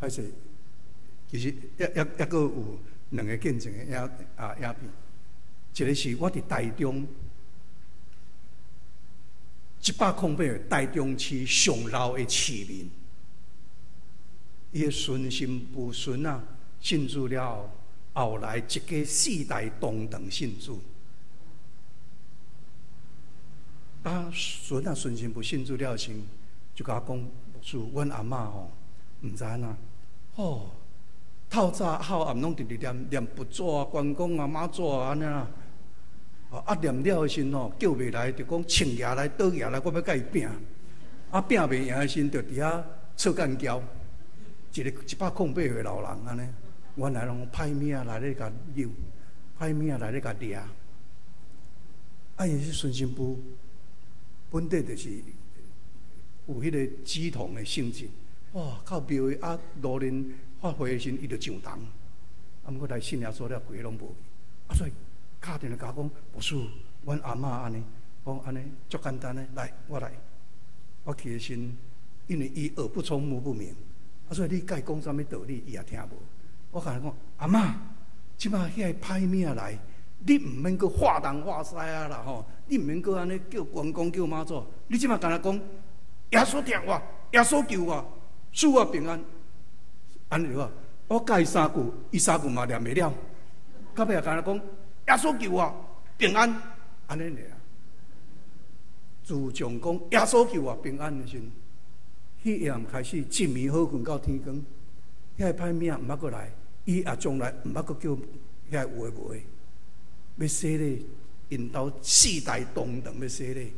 歹勢，其實抑閣有兩个見證的影片，一个是我佇台中108歲台中市上老的市民，伊的孫新婦孫仔信主了後，後來一家四代同堂信主。當孫仔孫新婦信主了時，就共我講，牧師，阮阿嬤吼，毋知按怎。哦，透早孝暗攏直直念念佛祖啊、關公啊、媽祖啊按呢啦。啊念了的時吼，叫袂來，就講穿牙來倒牙來，我欲共伊拚。啊拚袂贏的時，就佇遐吵干交。一个108歲老人按呢，原來攏歹物仔來咧共扭，歹物仔來咧共掠。啊，伊是孫新婦，本底就是有彼个乩童的性質。哇！到廟的啊，路人發會的時陣，伊就上堂。啊，毋過來信耶穌了，規个攏無去。啊，所以敲電話共我講，牧師，阮阿嬤按呢，講按呢足簡單的，來，我來。我去的時陣，因為伊耳不聰目不明，啊，所以你共伊講啥物道理，伊也聽無。我共伊講，阿嬤，這擺遐个歹物仔來，你毋免閣話東話西啊啦吼，你毋免閣按呢叫關公叫媽祖，你這擺干焦講，耶穌疼我，耶穌救我。賜我平安，按呢就好。我教伊三句，伊三句嘛念袂了。到尾也干焦講，耶穌救我平安，按呢爾。自從講耶穌救我平安的時陣，彼夜開始一暝好睏到天光，遐个歹物仔毋捌閣來，伊也從來毋捌閣叫遐个有的無的，欲洗禮，𪜶兜四代同堂欲洗禮。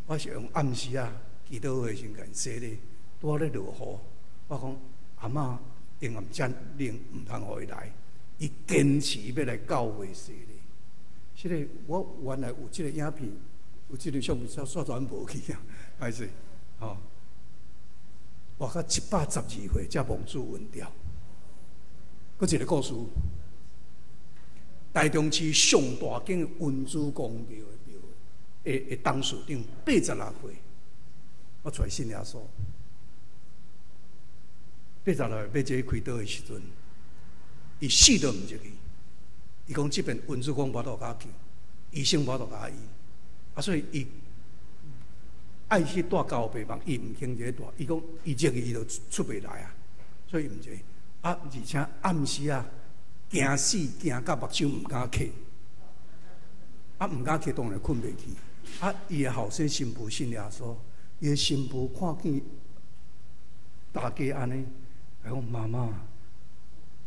我是用暗時啊祈禱會時陣共𪜶洗禮。拄仔咧落雨，我講阿嬤永遠遮冷，毋通予伊來。伊堅持欲來教會洗禮。這个我原來有這个影片，有這个相片，煞煞轉無去啊，歹勢吼。活到112歲才墓主暈掉。閣一个故事，台中市上大間文殊公廟的廟的董事長86歲，我出來信耶穌。86歲欲這開刀的時陣，伊死都毋入去。伊講這邊文字講無法度共救，醫生無法度共醫，啊，所以伊愛去蹛加護病房，伊毋肯入去蹛。伊講伊入去伊就出袂來啊，所以毋入去。啊，而且暗時啊，驚死驚甲目睭毋敢瞌，啊，毋敢瞌，當然睏袂去。啊，伊的後生新婦信耶穌，伊的新婦看見大家按呢，伊講媽媽，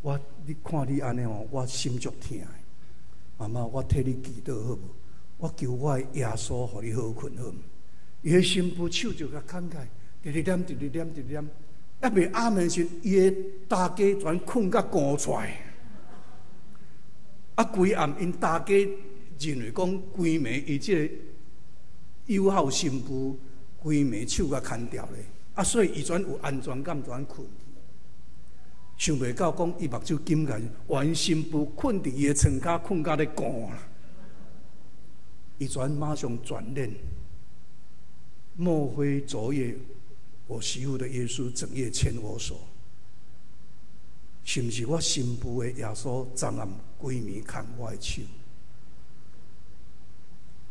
我你看你按呢吼，我心足疼的。媽媽，我替你祈禱好無？我求我的耶穌予你好睏好無？伊的新婦手就共牽開，直直念，直直念，直直念，猶未阿門時，伊的大家全睏甲寒出來。啊，規暗𪜶大家認為講規暝伊這個友好新婦規暝手共牽掉咧，啊，所以伊全有安全感，全睏去。想袂到講伊目睭緊開，原新婦睏佇伊的床跤，睏甲咧寒啦。伊全馬上轉念，莫非昨夜我媳婦的耶穌整夜牽我手？是毋是我新婦的耶穌昨暗規暝牽我的手？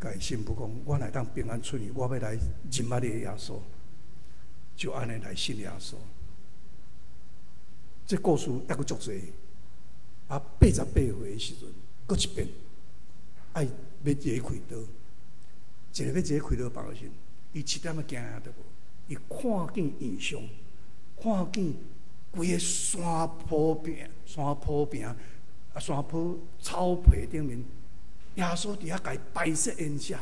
共新婦講，我若當平安出去，我欲來認捌你的耶穌，就按呢來信耶穌。這故事猶閣足濟，啊，88歲的時陣，閣一遍愛欲入去開刀，一个欲入去開刀房的時陣，伊一點仔驚都無，伊看見異象，看見規个山坡邊、山坡邊、啊山坡草皮頂面，耶穌佇遐共伊擺設筵席，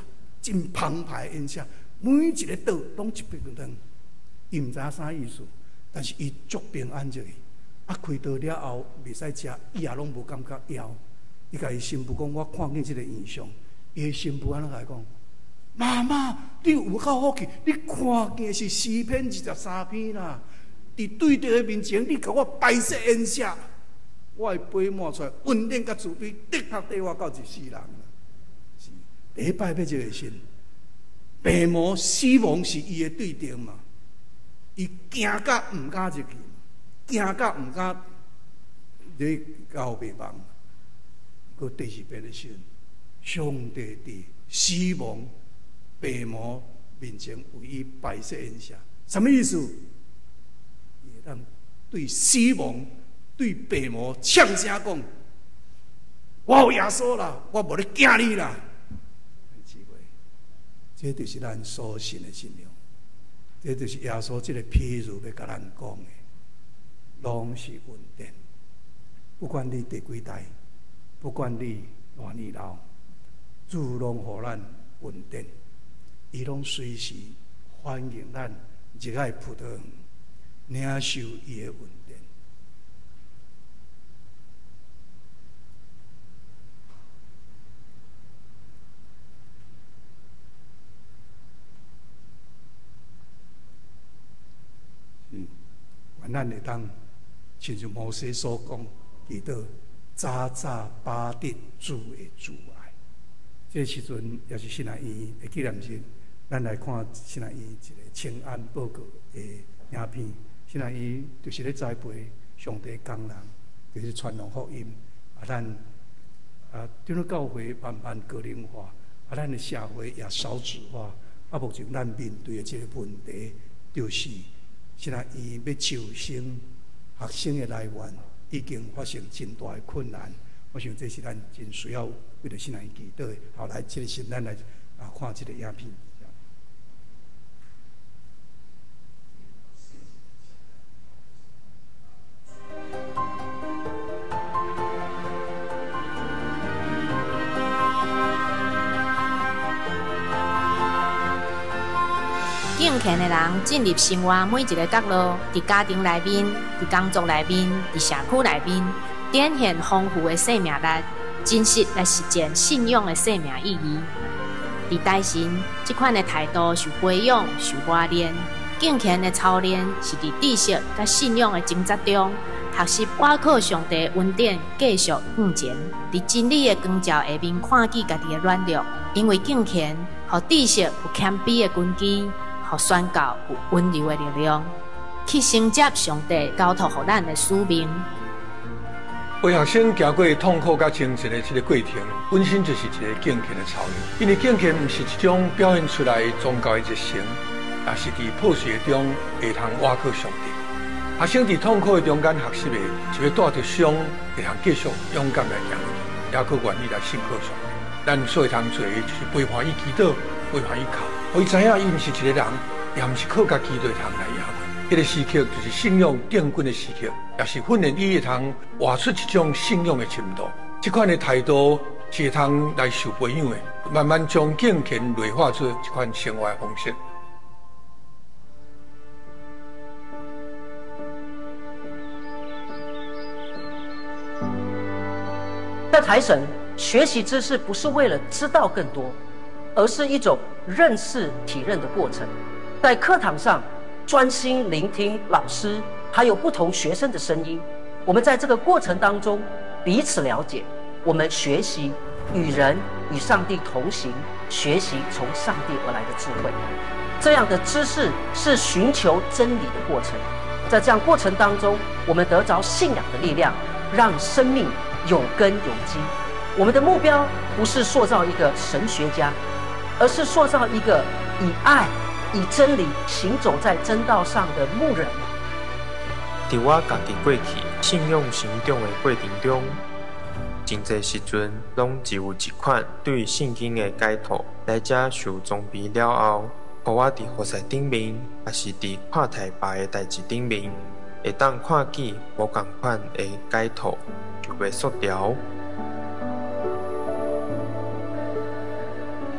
真澎湃的筵席，每一个桌攏一百個人，伊毋知影啥意思，但是伊足平安入去。啊，開刀了後袂使食，伊也攏無感覺枵。伊共伊新婦講，我看見這個異象，伊的新婦按怎共伊講？媽媽，你有夠福氣，你看見的是詩篇23篇啦。佇對敵的面前，你共我擺設筵席，我的杯滿出來，恩典佮慈悲，的確綴我到一世人。是第一擺欲這個時，病魔死亡是伊的對敵嘛？伊驚甲毋敢入去。驚甲毋敢入加護病房。閣第二遍的時陣，上帝佇死亡、病魔面前為伊擺設筵席，啥物意思？伊會當對死亡、對病魔嗆聲講：我有耶穌啦，我無咧驚你啦！這就是咱所信的信仰，這就是耶穌這個譬喻欲共咱講的。攏是恩典，不管你第幾代，不管你偌年老，主攏予咱恩典，伊攏隨時歡迎咱入來葡萄園，領受伊的恩典。願咱會當。親像摩西所講，祈禱早早把得主的慈愛。這時陣也是神學院的紀念日，咱來看神學院一個請安報告的影片。神學院就是咧栽培上帝工人，就是傳揚福音。啊，咱啊，長老教會慢慢高齡化，啊，咱的社會也少子化。啊，目前咱面對的這個問題，就是神學院欲招生。學生的來源已經發生真大的困難，我想這是咱真需要為著神來祈禱的。好，來，這個時咱來啊看這個影片。敬虔的人進入生活每一个角落，佇家庭內面、佇工作內面、佇社區內面，展現豐富的生命力，真實來實踐信仰的生命意義。佇台神，這款的態度受培養、受磨練。敬虔的操練是佇知識佮信仰的掙扎中，學習倚靠上帝恩典，繼續向前。佇真理的光照下面，看見家己的軟弱，因為敬虔，予知識有謙卑的根基。予宣告有溫柔的力量，去承接上帝交託予咱的使命。为学生行过痛苦佮精神的这个过程，本身就是一个敬虔的操练。因为敬虔毋是一种表现出来宗教的热诚，也是伫破碎的中会通倚靠上帝。学生伫痛苦的中间学习的，是欲带著伤，会通继续勇敢来行落去，也阁愿意来信靠上帝。咱所会通做的，就是陪伴伊祈祷，陪伴伊哭，予伊知影伊毋是一个人，也毋是靠家己就会通来赢过。彼个时刻就是信仰奠根的时刻，也是训练伊会通活出一种信仰的深度。这款的态度是会通来受培养的，慢慢将敬虔内化出这款生活的方式。在台神学习知识，不是为了知道更多，而是一种认识、体认的过程。在课堂上，专心聆听老师还有不同学生的声音，我们在这个过程当中彼此了解，我们学习与人与上帝同行，学习从上帝而来的智慧。这样的知识是寻求真理的过程，在这样过程当中，我们得着信仰的力量，让生命有根有基。我们的目标不是塑造一个神学家，而是塑造一个以爱、以真理行走在真道上的牧人。伫我家己过去信仰成长的过程中，真济时阵拢只有一款对圣经的解读，来遮受装备了后，予我伫服侍顶面，抑是伫看待别的代志顶面，会当看见无仝款的解读，就袂缩掉。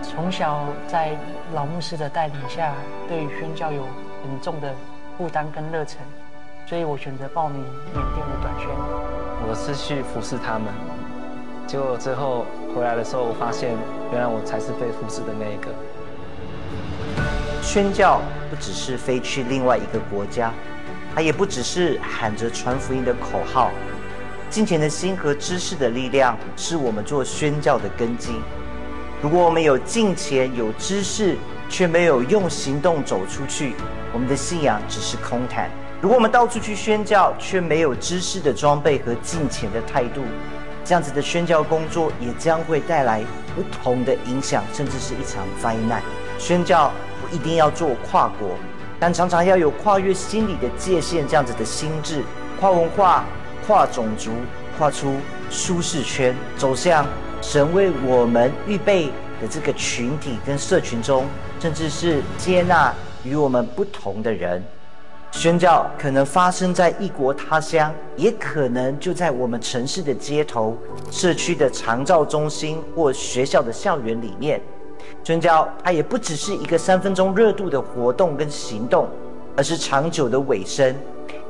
从小在老牧师的带领下，对宣教有很重的负担跟热忱，所以我选择报名缅甸的短宣。我是去服侍他们，结果最后回来的时候，我发现原来我才是被服侍的那一个。宣教不只是飞去另外一个国家，它也不只是喊着传福音的口号。敬虔的心和知识的力量，是我们做宣教的根基。如果我们有敬虔、有知识，却没有用行动走出去，我们的信仰只是空谈。如果我们到处去宣教，却没有知识的装备和敬虔的态度，这样子的宣教工作也将会带来不同的影响，甚至是一场灾难。宣教不一定要做跨国，但常常要有跨越心理的界限这样子的心智，跨文化、跨种族、跨出舒适圈，走向神为我们预备的这个群体跟社群中，甚至是接纳与我们不同的人。宣教可能发生在异国他乡，也可能就在我们城市的街头、社区的长照中心或学校的校园里面。宣教它也不只是一个3分钟热度的活动跟行动，而是长久的委身。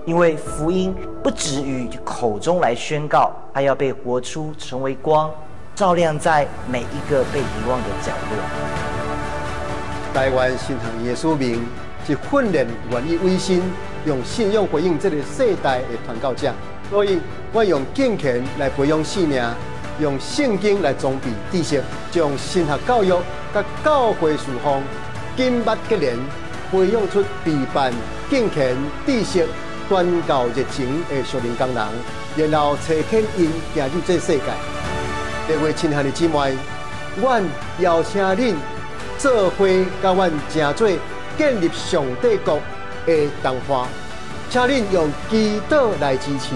因为福音不止于口中来宣告，它要被活出，成为光，照亮在每一个被遗忘的角落。台湾神学院的使命是训练愿意委身，用信仰回应这个世代的传教者。所以，我用敬虔来培养生命，用圣经来装备知识，将神学教育佮教会事奉紧密结连，培养出备办敬虔、知识、传教热情的属灵工人，然后差遣𪜶行入这世界。各位亲爱的姊妹，阮邀请恁做伙佮阮成做建立上帝国的同伴，请恁用祈祷来支持，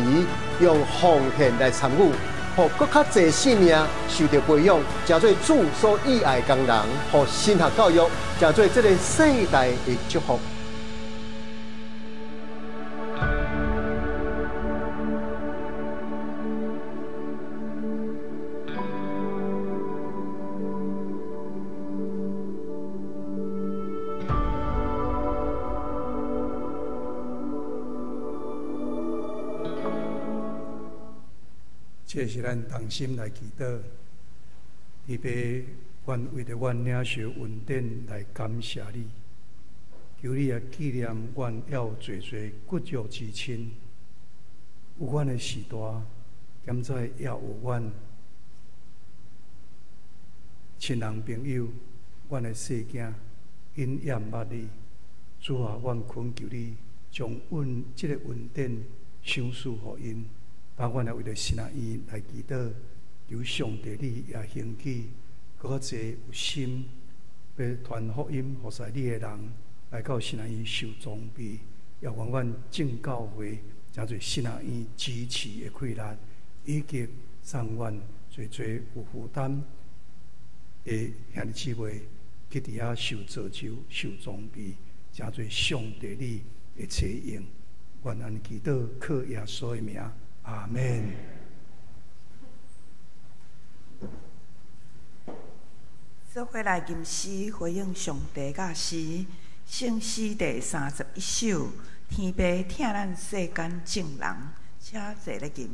用奉献来参与，予阁较济生命受著培养，成做主所喜爱的工人，予神学教育成做这个世代的祝福。这是咱同心来祈祷，天父，阮为著阮领受恩典来感谢你，求你也纪念阮犹有济济骨肉之亲，有阮的时代，现在也有阮亲人朋友，阮的细囝，𪜶也毋捌你。主啊，阮恳求你将阮这个恩典赏赐予𪜶。当阮也為著神學院來祈禱，求上帝你也興起閣較濟有心欲傳福音、服侍你的人來到神學院受裝備，也願阮正教會誠濟神學院支持的氣力，以及送阮濟濟有負擔的兄弟姊妹去佇遐受造就、受裝備，誠濟上帝你的賜用。願按呢祈禱，靠耶穌的名，阿們。做伙來吟詩回應上帝教詩，聖詩第31首，天父疼咱世間眾人，請坐咧吟。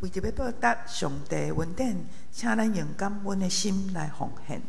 為著欲報答上帝恩典，請咱用感恩的心來奉獻。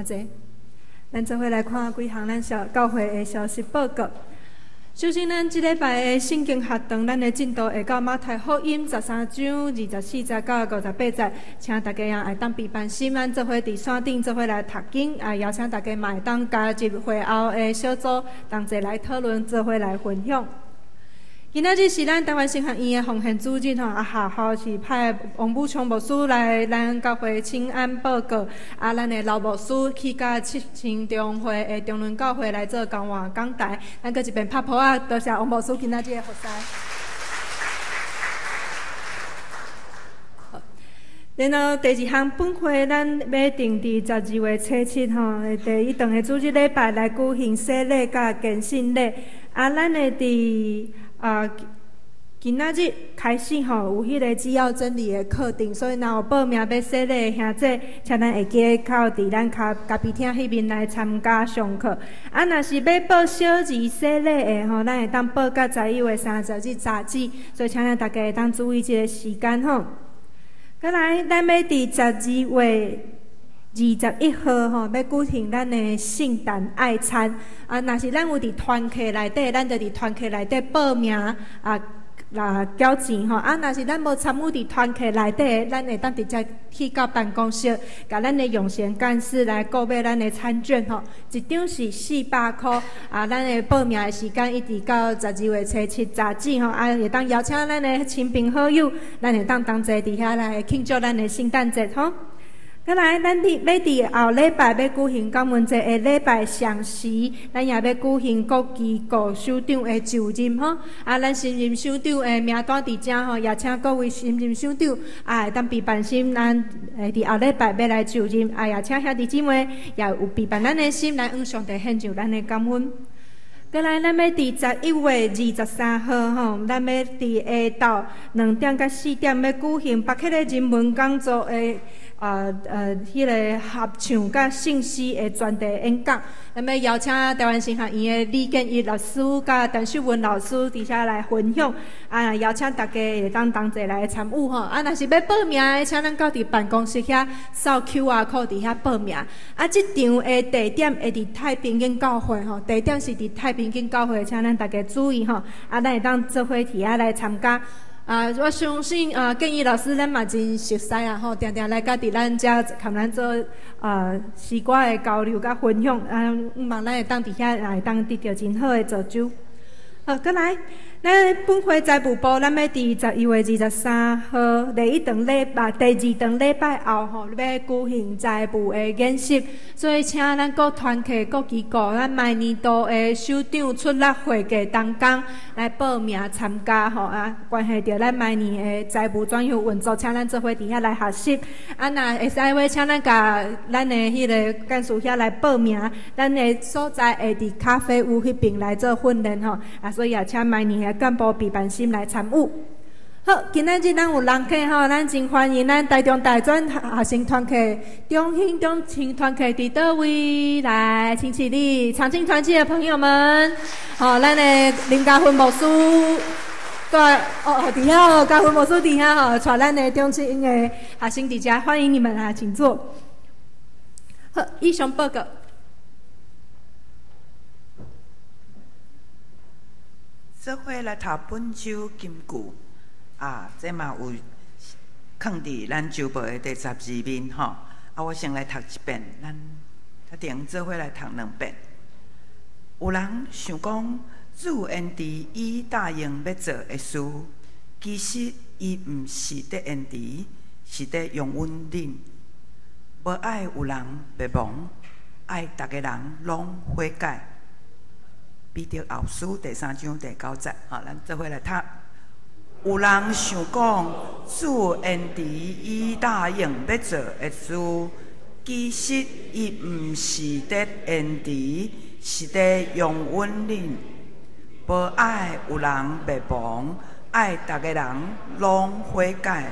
請坐。咱做伙來看幾項咱小教會的消息報告。首先，咱這禮拜的聖經學堂，咱的進度會到馬太福音13章24節到58節，請大家啊會當備辦心，咱做伙佇線頂做伙來讀經，啊邀請大家嘛會當加入會後的小組，同齊來討論，做伙來分享。今仔日是咱台灣神學院的奉獻主日吼，啊，學校是派王武昌牧師來咱教會請安報告，啊，咱的劉牧師去佮七星中會的中崙教會來做交換講台，咱閣一遍拍噗仔，多謝王牧師今仔日的服侍。然後第二項，本會咱欲定佇12月初7吼，第一頓的主日禮拜來舉行洗禮佮堅信禮，啊，咱會佇啊，今仔日開始吼，有彼个基要真理的課程，所以若有報名欲洗禮的兄弟，請咱會記得到佇咱咖咖啡廳彼面來參加上課。啊，若是欲報小兒洗禮的吼，咱會當報到11月30日截止，所以請咱大家會當注意這个時間吼。閣來，咱欲佇12月21號吼，欲舉行咱的聖誕愛餐。啊，若是咱有佇團契內底，咱就佇團契內底報名啊，來繳錢吼。啊，若是咱無參與佇團契內底，咱會當直接去到辦公室，共咱的養成幹事來購買咱的餐券吼。一張是400箍。啊，咱的報名的時間一直到12月初7截止吼。啊，會當邀請咱的親朋好友，咱會當同齊佇遐來慶祝咱的聖誕節吼。閣來，咱佇欲佇後禮拜欲舉行感恩節的禮拜雙時，咱也欲舉行國旗顧首長的就任吼。啊，咱新任首長的名單佇遮吼，也請各位新任首長啊，會當備辦心，咱會佇後禮拜欲來就任，啊，也請兄弟姊妹也有備辦咱的心來向上帝獻上咱的感恩。閣來，咱欲佇11月23號吼，咱欲佇下晝2點到4點欲舉行北克的人文講座的彼个合唱佮聖詩的專題演講。咱欲邀請台灣神學院的李建一老師佮陳秀文老師佇遮來分享。啊，邀請大家會當同齊來參與吼。啊，若是欲報名的，請咱到佇辦公室遐掃 QR code 佇遐報名。啊，這場的地點會佇太平間教會吼，地點是佇太平間教會，請咱大家注意吼。啊，咱會當做伙佇遐來參加。啊，我相信啊，建議老師咱嘛真熟似啊吼，定定來佮佇咱遮含咱做啊詩歌的交流佮分享，啊，望咱會當佇遐也會當得著真好的造就。好，閣來，咱本會財務部，咱欲佇11月23號第一頓禮拜、第二頓禮拜後吼，欲舉行財務的演習，所以請咱各團契、各機構，咱明年度的首長出納會計同工來報名參加吼啊，關係著咱明年的財務專業運作，請咱做伙佇遐來學習。啊，若會使話，請咱共咱的彼个幹事遐來報名，咱的所在會佇咖啡屋彼爿來做訓練吼啊。所以也請明年的幹部備辦心來參與。好，今仔日咱有人客吼，咱真歡迎咱台中大專學生團契、中興中青團契佇佗位來，請起立，長青團契的朋友們，好，咱的林家芬牧師，對，哦，佇遐哦，家芬牧師佇遐吼，帶咱的中青的學生佇遮，歡迎你們啊，請坐。好，以上報告。做伙來讀本周金句啊，這嘛有囥佇咱週報的第12面吼。啊，我先來讀一遍，咱較頂做伙來讀兩遍。有人想講，主延遲伊答應欲做的事，其實伊毋是佇延遲，是佇容忍恁。無愛有人滅亡，愛逐个人攏悔改。彼得後書第3章第9節，好，咱做伙來讀。有人想講，主延遲伊答應欲做的事，其實伊毋是佇延遲，是佇容忍恁。無愛有人滅亡，愛逐个人攏悔改。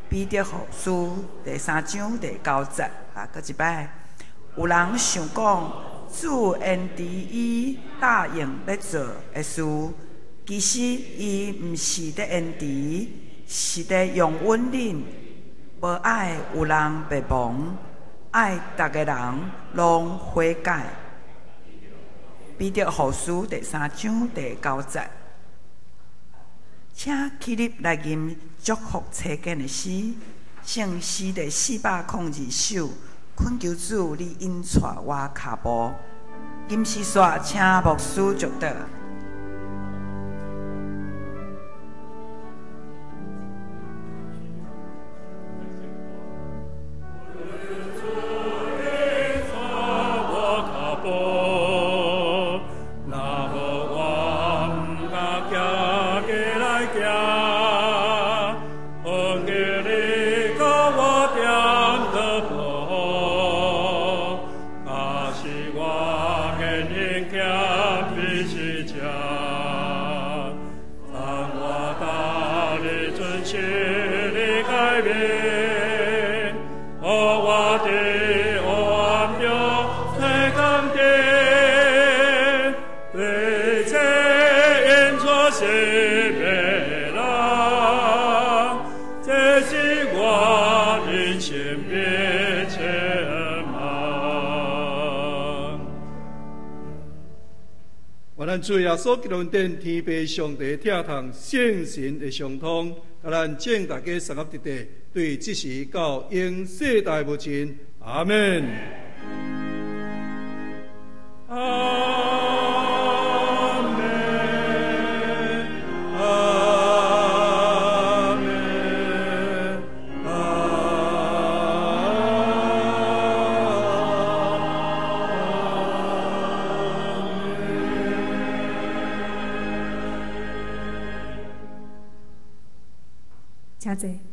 彼得後書第3章第9節，啊，閣一擺。有人想講，主延遲伊答應欲做的事，其實伊毋是佇延遲，是佇容忍恁。無愛有人滅亡，愛逐个人攏悔改。彼得後書第三章第九節，請起立來吟祝福車間的詩，聖詩第402首，懇求主你引帶我跤步。吟詩煞，請牧師祝禱。主耶穌基督恩典，天父上帝疼痛，聖神的相通，共咱眾大家三合一地，對這時到永世代無盡。阿們。阿們，阿們，阿請坐。